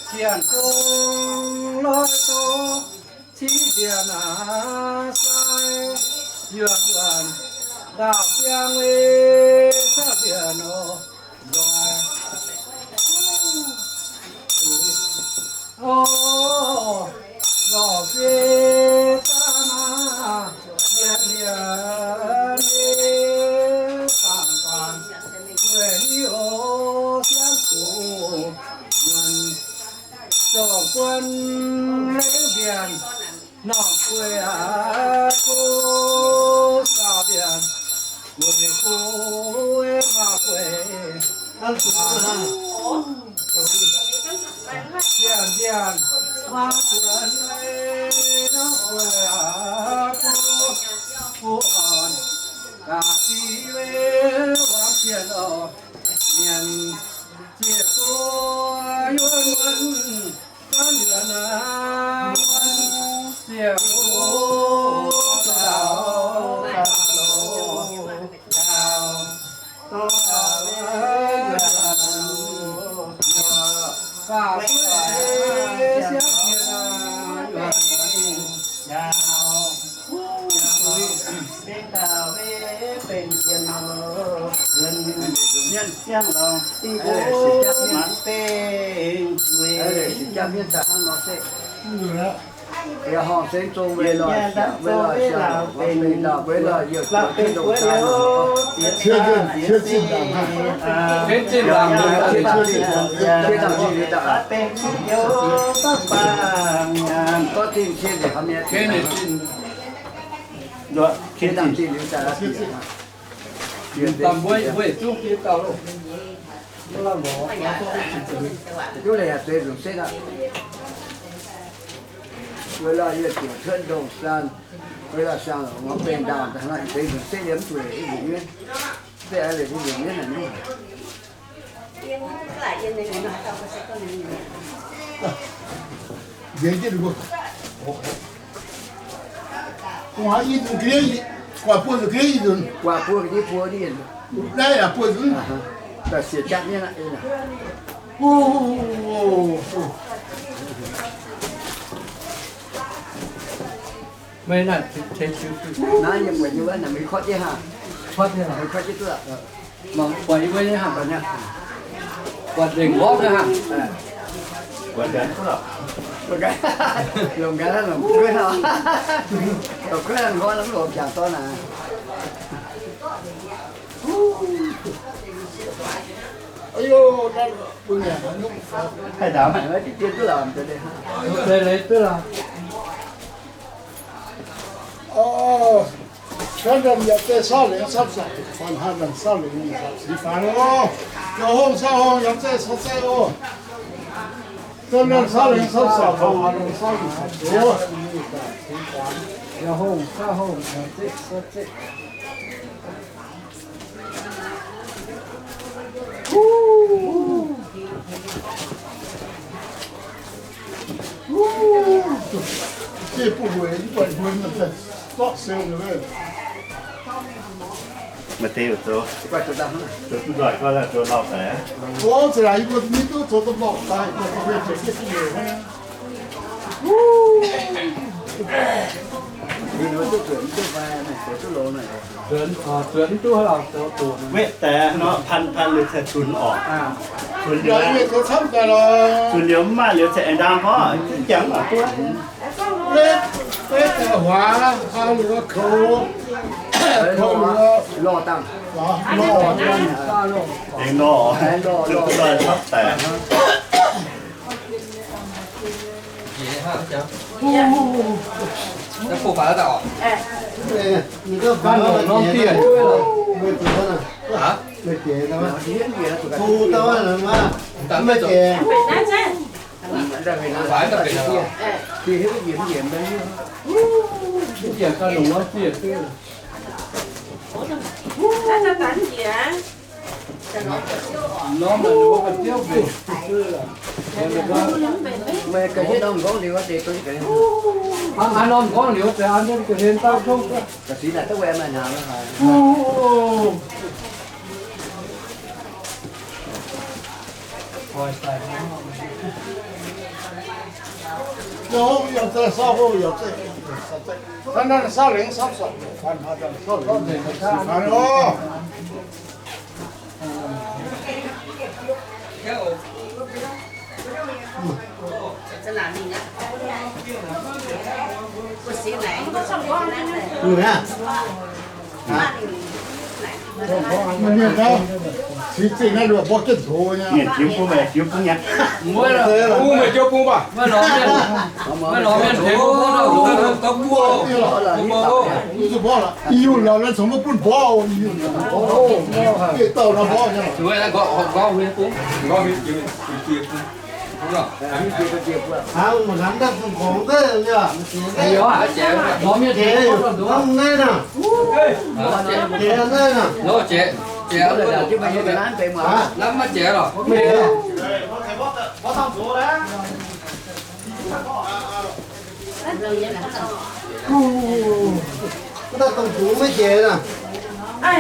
Sienx bung loi doz, civ nziex naaic, sai yuonh wuonh, ndaauh siang-wei, saav nziex loz. Dongh guon lengv mbienc, norm gueix aqv, kuv saauv mbienc, gueix kuv, maaih gueix ziangh mbienc, maaih gueix, norm gueix aqv, kuv, kuv orn, ga'qi wei, wangv zienh orqc, mienh zieqc guoqv yunh wuonh, Duqv leiz aqv, zueiz nzunc setv aqv. Weic lorh yie ziouc cuotv ndongh saan, weic lorh siang-longc bengh ndaangc daaih nor, zueiz nzunc setv yie mv zueiz i nzunc mienv. Setv aqv, leiz i nzunc mienv naaic nyungc. Nziex jienv mbuo. Gu'haaix i nzunc ga'ndiev, guaax buo nzunc ga'ndiev i nzunc. Guaax buo ga'ndiev buo nzunc. Naaiv yaac buo nzunc. Daaih siec jatv mienv aqv. Maiv naaic, naaiv yie buatc nyei wuov naaic, meih kotv jienv haah? Kotv jienv, meih kotv jienv duqv. Mangc buatc yie wuov nyei haah? Buatc nzengc nqorngv nyei haah? Longc gaax, longc gueiv nor. Longc gueiv nqorngv mv longc jangc dorn naaic. Haih ndaauv haic, deix dien duqv lorqc, deix leiz duqv lorqc. Orv, ganh ndamv yaac zeiv sortv lengx sortv zaqc, faan hnangv ndamv sortv lengx yaac zaqc cingx faanx oc. Yaac hongh sortv hongh yaac zeiv sortv zeiv oc. Ganh ndamv sortv lengx sortv zaqc, faan hnangv ndamv sortv lengx sortv zaqc oc. Yaac hongh sortv hongh yaac zeiv sortv zeiv. Maaih deix zoux, zoux duqv nzoih gorn zuov lauh daic aqv. Zoux za'gengh yie mbuo mv duqv zoux duqv mborqv daaih, zoux duqv mborqv daaih. Wetv daaih nor, pan, pan liuz cingx zunc orqc. Zunc liuz mv maaih liuz cingx aengx ndaam orqc, jangx orqc duqv. Wetv daaih huaax, huaax liuz koux, koux liuz lorh dangh. Aengx lorh, lorh, lorh, lorh, lorh daaih. Meih ga'hlen norm nqorngv liuz deix, an norm nqorngv liuz deix, an ga'hlen daaih tongv. Mienh tiux bung, tiux bung nyei. Bung meih tiux bung baac. Maiv lorz mienh, maiv lorz mienh tengx mbuo, mbuo, mbuo, mbuo, mbuo. Yie laauh naaiv congx maiv bun mborqv. Dauh nor mborqv nyei. Lorz mienh tengx mbuo, mbuo. Jiex naaiv nor. Jiex, jiex, jiex. Maiv jiex lorqc. Mv daaih dongh zuqc maiv jiex nor. Naaiv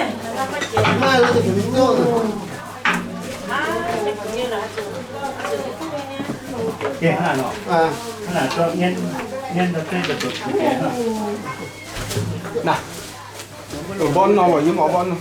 nor zuqc mv nzunc. Naaiv, mborqv nor, mbuo nyei mborqv nor.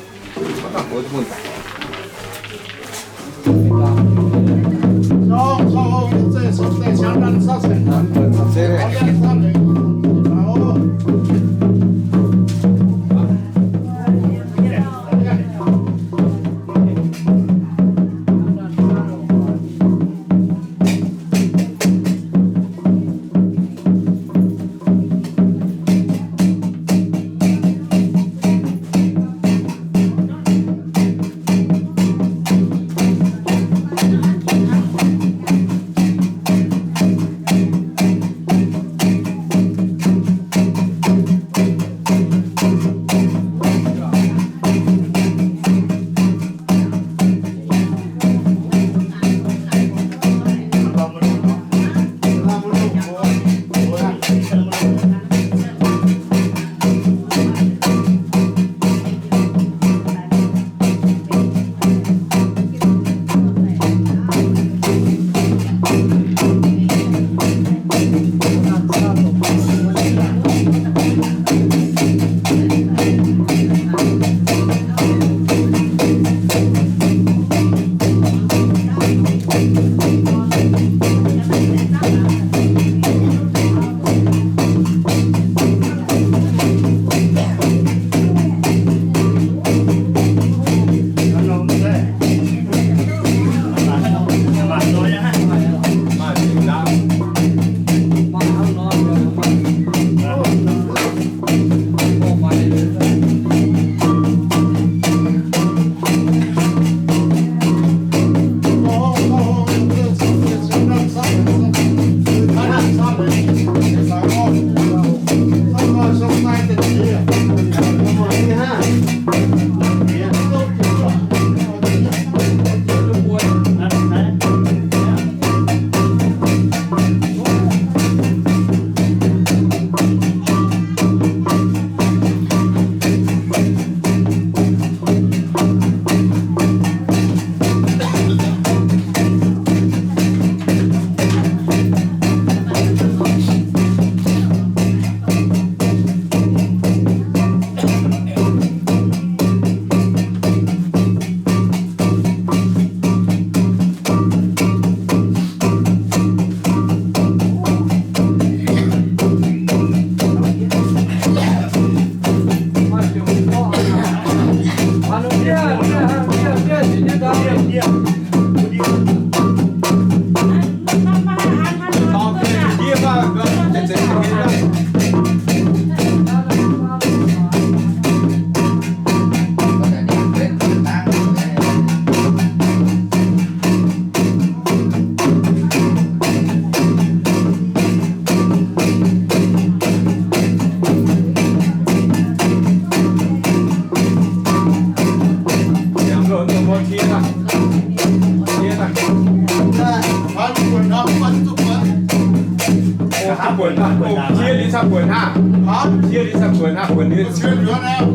Buonc hnangv. Haaix? Cie li caux buonc hnangv, buonc ni. Cie buonc hnangv.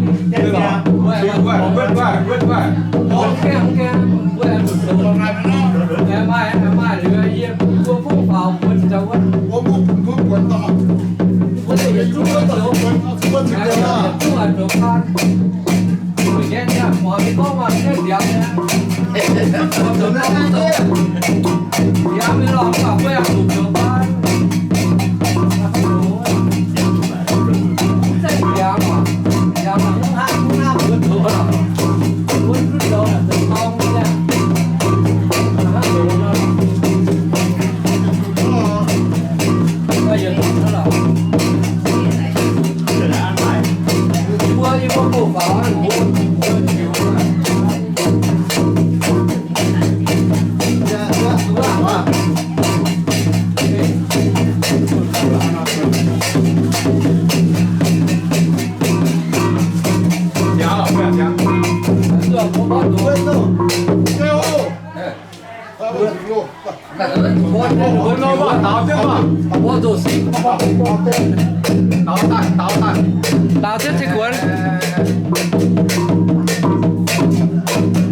Buonc, buonc, buonc, buonc. Maaih, maaih, maaih, maaih, maaih, maaih, maaih, Daaux jienv ziqc guonx.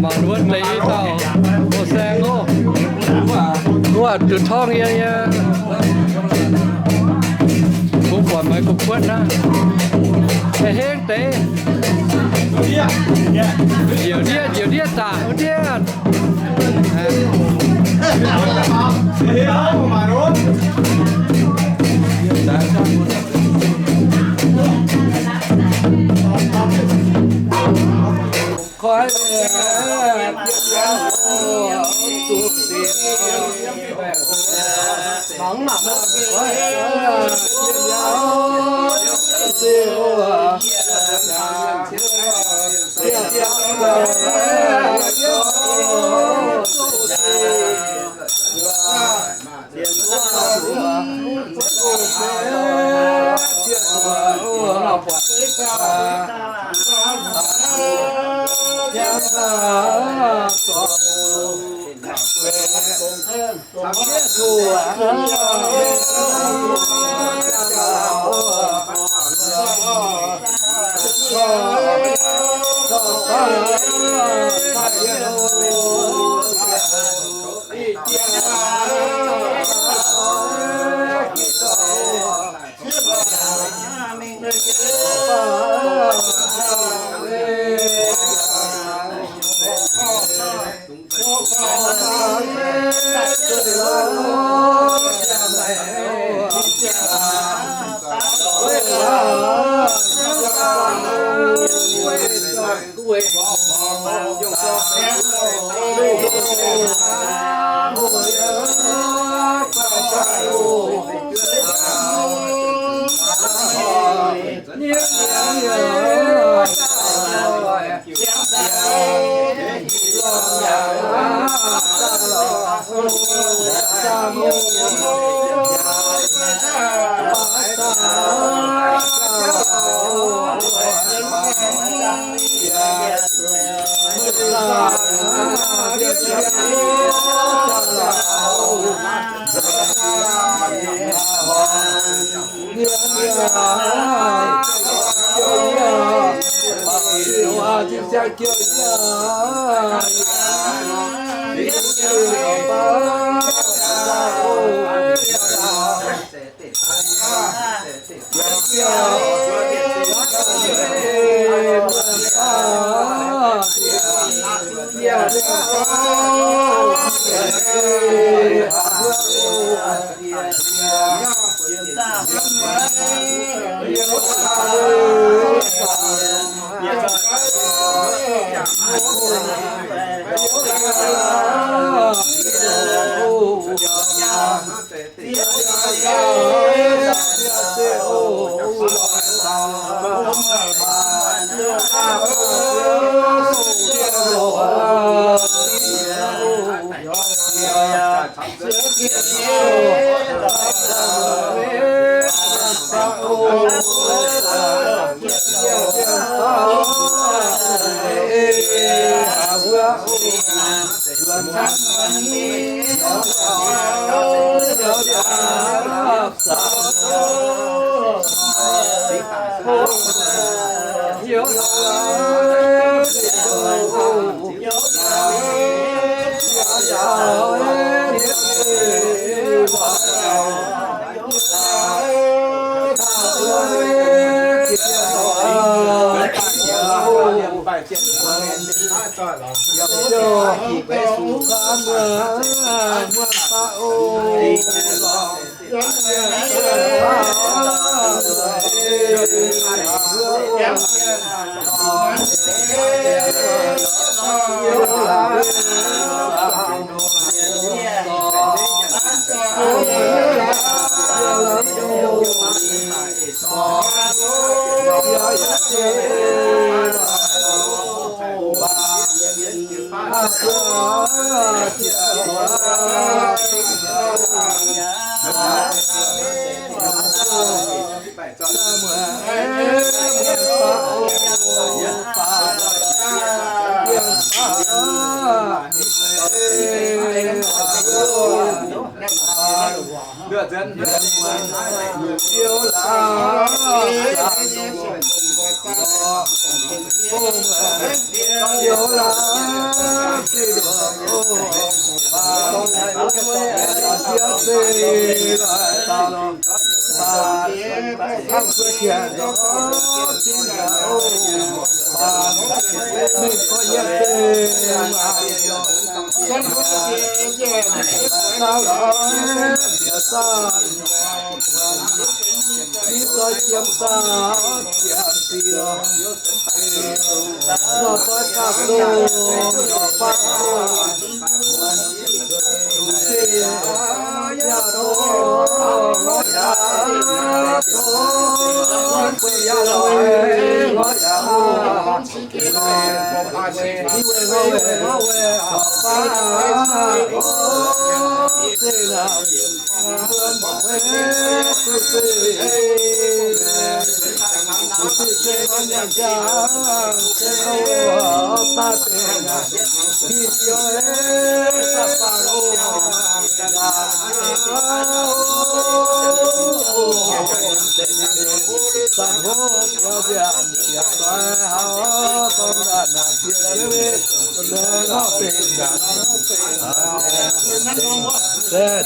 Mangc wuov deix dauh mbuo saeng oc. Wuov duqv torngv yie nyei. Mbuo buatc meih kuv kuotv naaiv. Hengv deix. Njiec ndiev, njiec ndiev daaih, ndiev.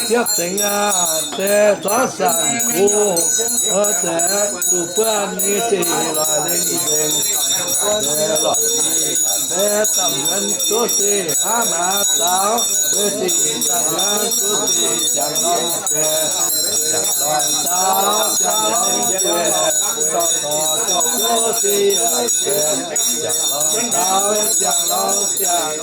Ziepv zengx aqv, se zorqv saangc kuv, oix zuqc buatc nyei se lorz lengh nzengc, se lorz se damh nzuonx zuov se hnangv naaiv zaux, weic zuqc damh nzuonx zuov se jangx lorz se, jangx lorz zaux, jangx lorz se, zorqv dorh zorqv zuov se, jangx lorz zaux, jangx lorz jangx.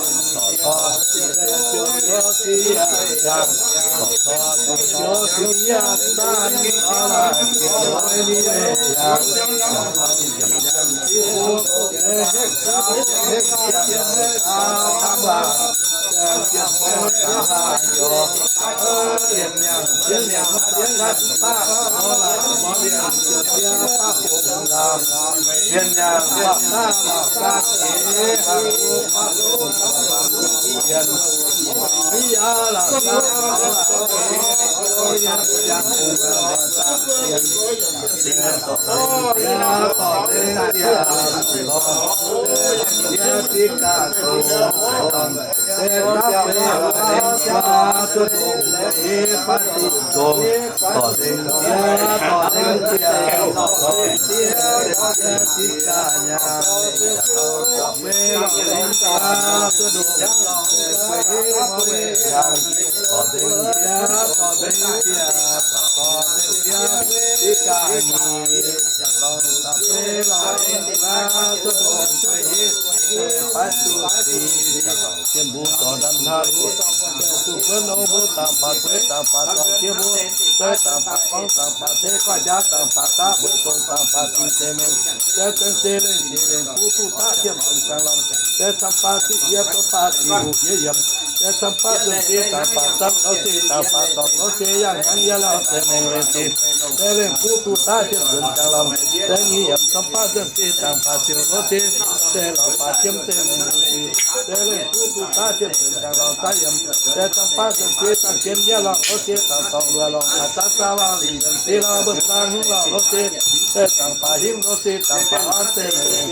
Deix camv baav nzuonx siex dangx baac zanv lorz siex dangx baac dorngc lorz siex yangh hnyangx yie lauh deix mengh lengh zinh. Deix lengh buv duqv daav jienv nzuonx ziangx lorngh. Deix nyic yiemc camv baav nzuonx siex dangx baac siouc lorz siex deix lorngh baac jiem deix mengh lengh zinh. Deix lengh buv duqv daav jienv nzuonx ziangx lorngh. Da'yiemc deix camv baav nzuonx siex dangx jiem yie lauh lorz siex dangx dorngc luoqc lorngh baac zanv zaang lauh. Lic yiemc siex lauh mbuo zaang hingv lauh lorz siex deix dangx baac hingv lorz siex dangx baac orv deix mengh lengh zinh.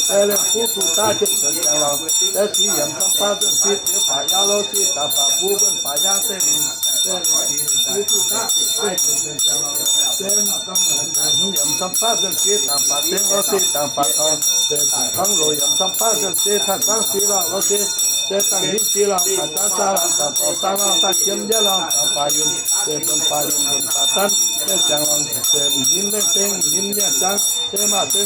Deix lengh buv duqv daav jienv nzuonx ziangx lorngh. Deix sic yiemc camv baav nzuonx siex deix baac yaav lorz siex dangx baac buv mbuo baac yaav deix mengh lengh zinh. Deix lengh buv duqv daav jienv nzuonx ziangx lorngh. Deix hmz yiemc camv baav nzuonx siex dangx baac zengx lorz siex dangx baac dorngc. Deix ziqc hnangv loz yiemc camv baav nzuonx siex dangx zaangv siex lauh lorz siex deix dangx hingv siex lauh baac zanv zaang lauh dangx dorngc zaang lauh dangx jiem yie lauh dangx baac yunh deix mbuo baac yunh mbuo baac zanv deix ziangx lorngh deix hmz mengh beng hmz mienh zaangv deix maaih zengx ziqc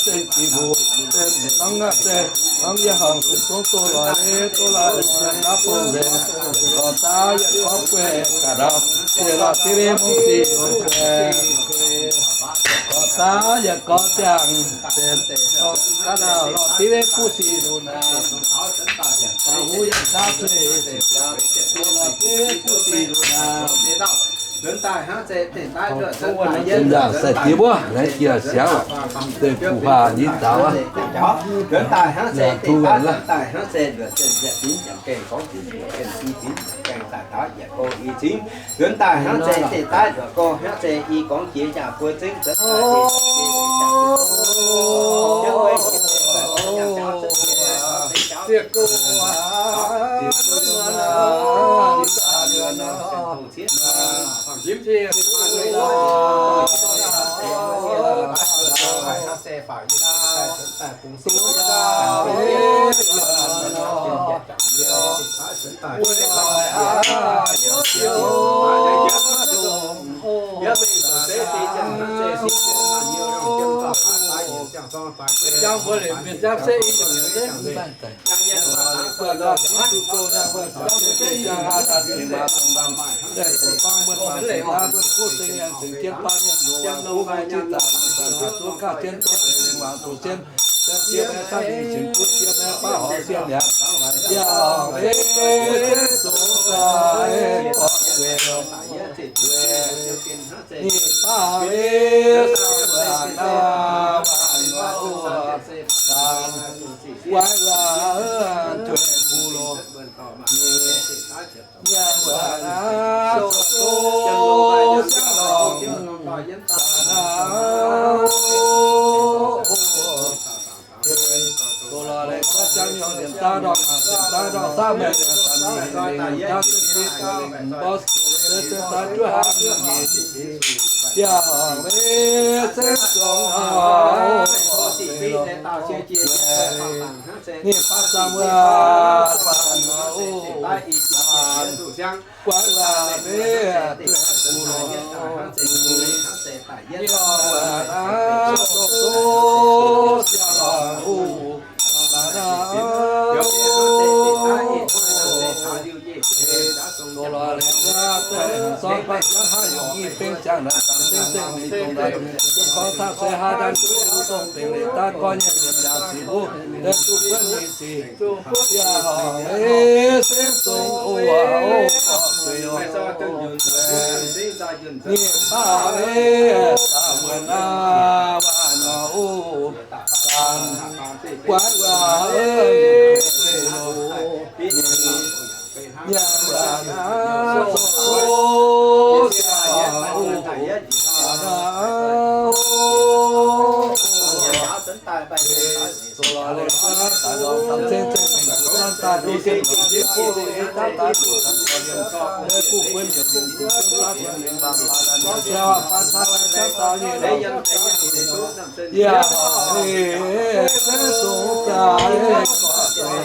yie daaih zengx ziqc mbuo deix mv dangv aqv deix hnangv yie hnangv zengx zongv doz lorz doz lorz daav bung nzengc. Gorx daav yietc gorx guei ga'ndauh deix lorz div mungv sic lunx guei. Gorx daav yietc gorx ziangh deix ga'ndauh lorz div buv sic lunx naaic. Daaih huv yangh daav zueih lorz div buv sic lunx naaic. Nzaangc sai diev wuov, naaiv jiex siangx deix fu faah nyei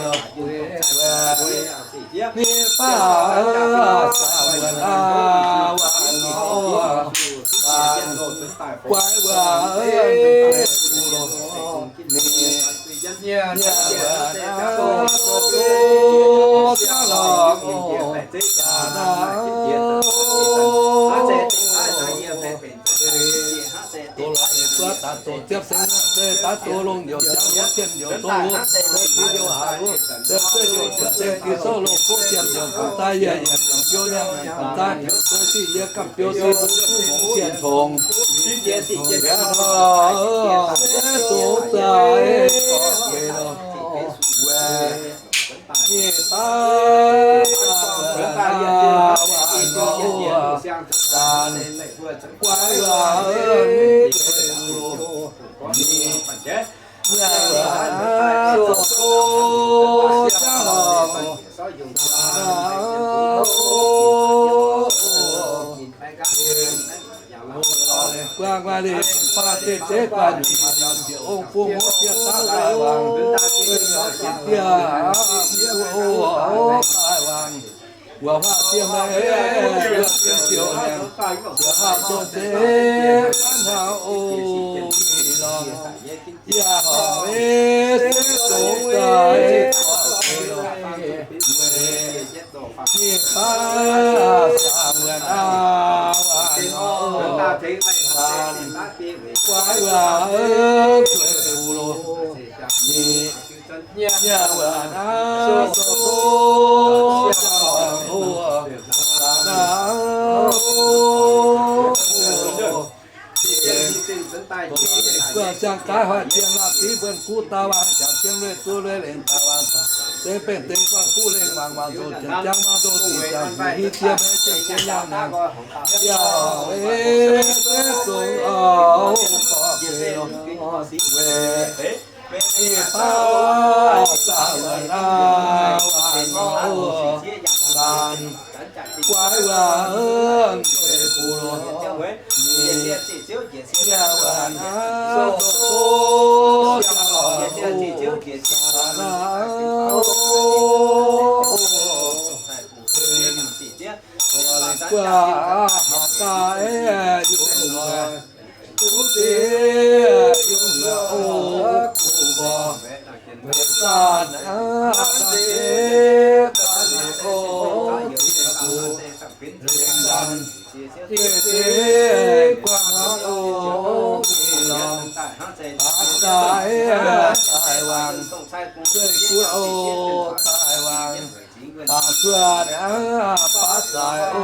daux aqv. Nzaangc tu wuov laaih. Nzuonx daaih hnangv zeiz deix daaih nzuonx gorngv hnangv zeiz i gorngv jiex yaac buo zengv nzuonx daaih deix Buov daaih zoux ziepv seng, daaih zoux longx njoux ziangx wuov, zienh njoux zong wuov, deix diuh haaix wuov, deix zueih njoux ziepc seng, diuh souv longx buov ziepc njoux, gamh daaih yie yietc gamh biouv niangh, gamh daaih deix sic yie gamh biouv se mbuo mv zienh tongx. Yie taux se zongx zaaix gorqv-gueix lorqc. Weic nyic baav waanc nor, zanc guaiv waac gueiv bulo, nyic nyaanh waac zoux gong ziangh horngc, guangc maaih liuz baac deix zeiv guanh, ziec ong bung hmuangv jiex daaih daaih wangc, guei nyauc jiex dieh, daaih wangc, wuov huaav jiex maiv, wuov jiex ziouc nyanc, ziouc haav dongh deix gaanv hnangv ong-nyic lorngh. Yie horpc se zongx daaih gorqv-gueix lorqc. Weic nyic baav zaangc wuonh aav, waanc nor, zanc guaiv waac gueiv bulo, nyic nyaanh waac aav, zoux gong ziangh horngc, zanc aav, guangc ziangh gaaix hoic jiex laatc div buonc guv daaih wangc, jangx jienv lueiz zuov lueiz lengc daaih wangc, zengx bengh dengx guangc guv lengh wangc, wangc nzunc janx jangv mangv nzunc ziqc jangx hiv jiex maiv jiex jiex nyaanh nangc, yaac weic se zongx oix gorqv-gueix lorqc. Weic nyic baav zaangc wuonh aav, waanc nor, zanc guaiv waac gueiv bulo, nyic nyaanh waac aav, zoux gong ziangh horngc, zanc aav, guangc haaix daaih yungh nor, duqv diev yungh nor, o, guv mborqc, weic zaah aav, zaah diev, zaah liuz, o, diev guv, diev ndanc, diev diev guangc hnangv, o, nyic lorngh, baav zaaix daaih wangc, zueih guv, o, daaih wangc, baac cuotv aav, baav zaaix, o,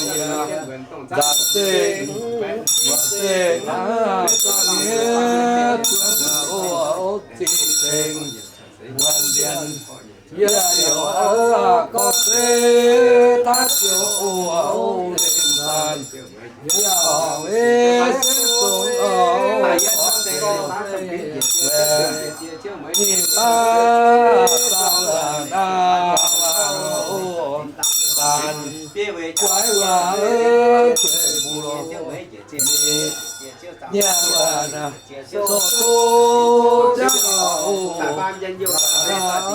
yie nzanc zengc, muoz zengc aav, zaah miev zuov muoz, o, ziqc zengc, muoz nzienx, yie liouc aav, gorngv se daaih ziouc, o, lengh nzanc, yie horpc weic se zongx oix gorqv-gueix lorqc. Weic nyic baav zaangc wuonh aav, waanc nor, o, zanc guaiv waac gueiv bulo, nyic nyaanh waac zoux gong ziangh horngc, o, zanc aav,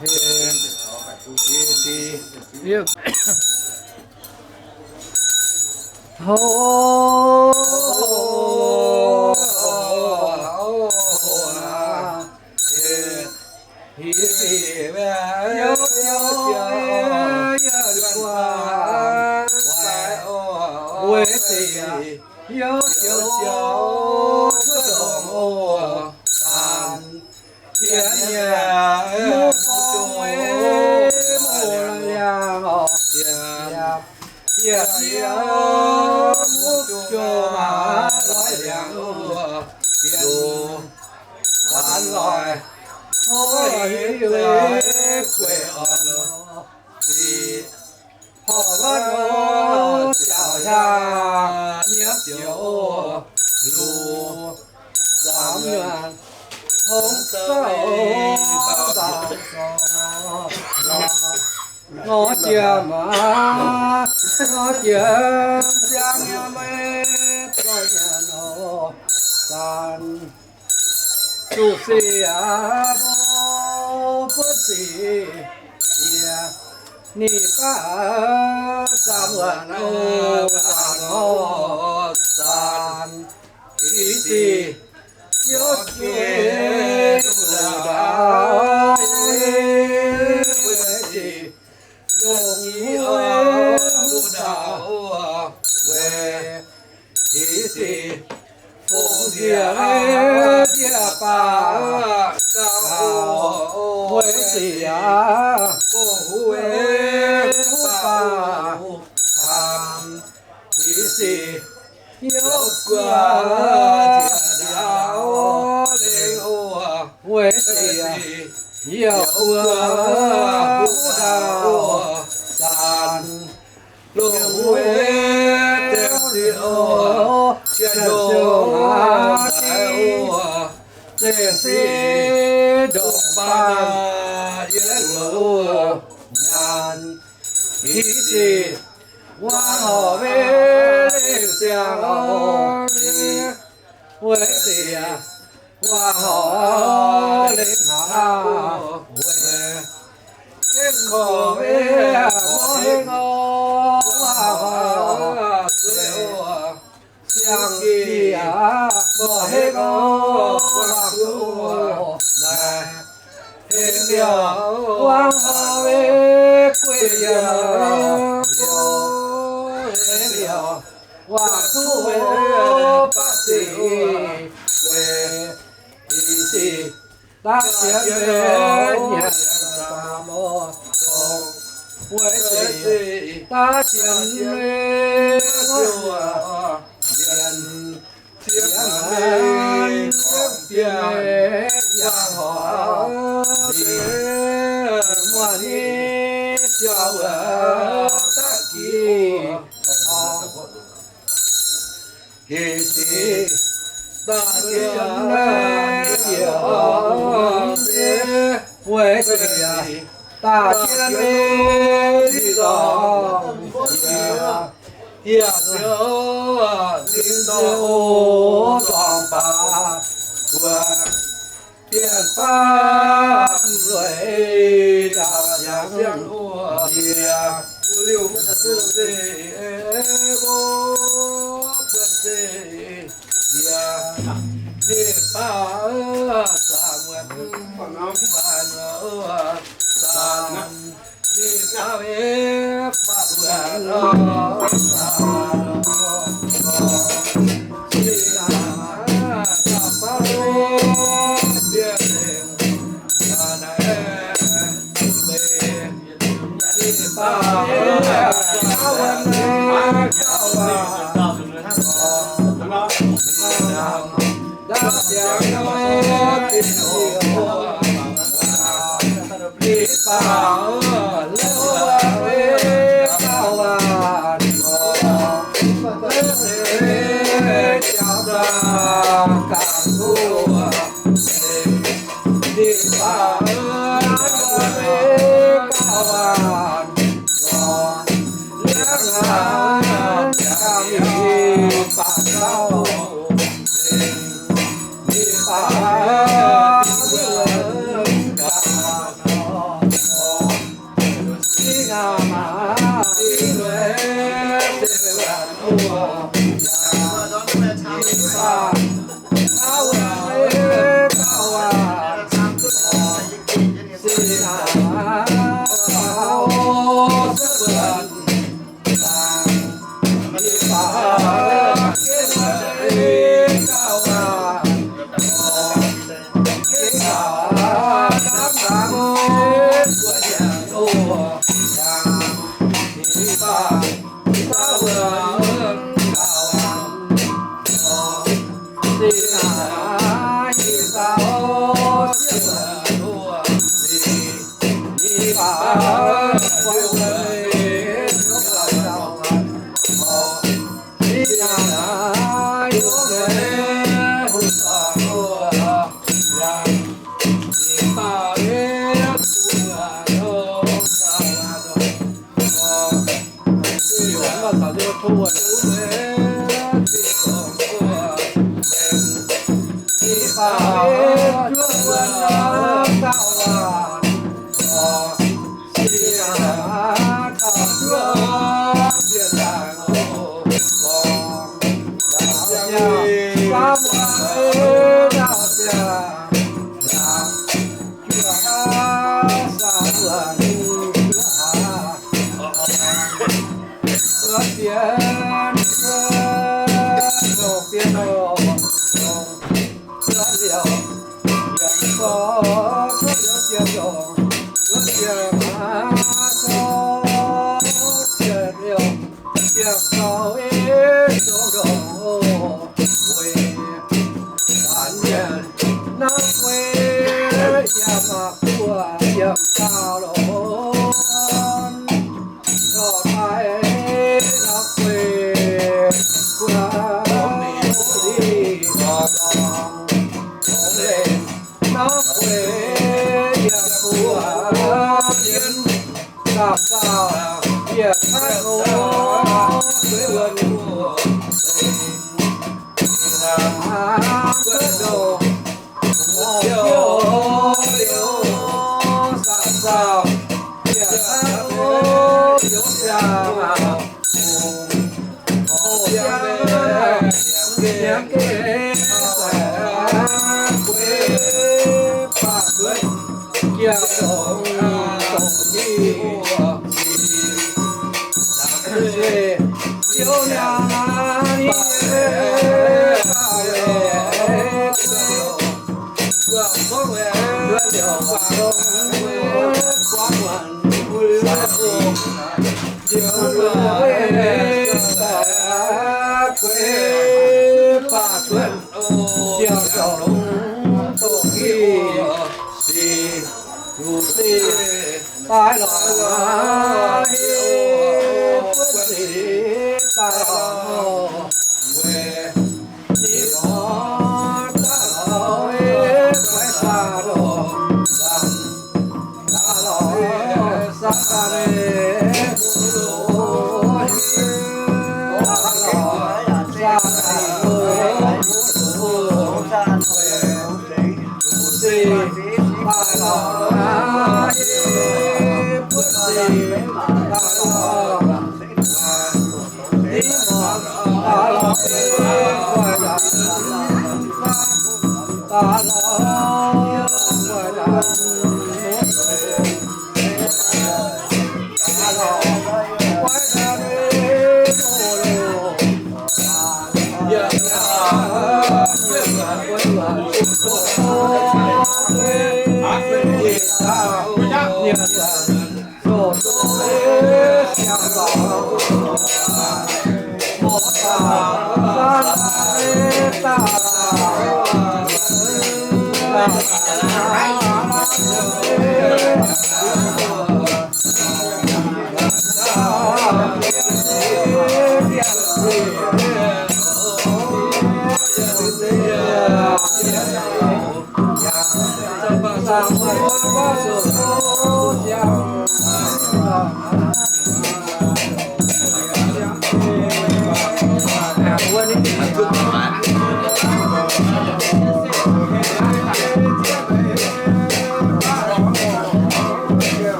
hengx, Horpc wuov nor, jauv hlaax nyiemv ziouc luc zaamc yuonh hongx zauv zaamc zorc, ngorc jiex maaz, ngorc jiex ziangx nyei meiv zoih nor, zanc zuqc sic aqv, mbuo buov sic yie. Ninh baav zaamc wuonh nor, zanc ih sic yiem zuiz ndaauv, weic sic longc yie oix luqc ndaauv, Ndie-baac gauh weic siec, bouh huv baac camv, hic sic yaac guoqv nziaauc lengh oc. Weic siec yaac guoqv huv dauh zanc, longc huv deix sic oc, janx-siouc aac, oc, zeiv sic ndongc baac yietc luoqc nyaanh, hic sic wangc horc weic lengh siang-orn, weic siec wangc horc lengh hnaangx, weic gengh korc weic mborqv hengv orn, wangc horc zueiz oc. Siang-giex mborqv hengv orn, wangc zuqc naaic hengx liouh, wangc horc weic gueiv yiem, hengx liouh, wangc zuqc weic baav sic, weic sic daav jienv weic nyanc zaamc orn, weic sic daav jienv weic nyanc ziex maanc, ziex bienc yangh horc, muonh nyei siou wuov daav jiex horc. Hic sic daav jienv weic siec, weic siec daav jienv weic zinh zorngh, hieh ziouc zinh zorngh o, zorngh baac buatc, bienh baav lueic ndaauv ziangx ndie, liuz mv zeiz mbuo buonv zeiv yie, ninh baav zaangc wuonx waanc zaanc, ninh baav baav wuonx Norm guei yiem buoz yiem gauh lorqc, lorh daaih norm guei buoz liuz lorh dongh longx lenh. Norm guei yiem buoz yiem gauh gauh, yiem haaix nor guei wuonh buoz liuz, haaix nor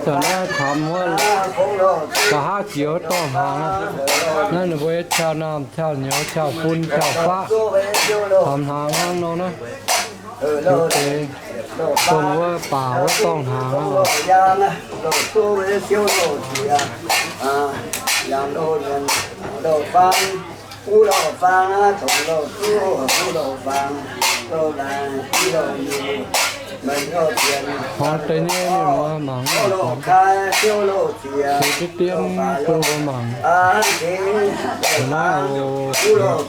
Naaiv camv wuov, nqa'haav jiex dorh hnaangx. Naaiv ninh mbuo caux naamh caux nyouz caux fun caux faqv camv hnaangx hnangv nor naaiv. Liuz deix Dongh wuov baac wuov dorngh hnaangx aqv. Hnoi deix nyei mienh muoz mangc, seix deix dien bun mbuo mangc. Naaiv oc,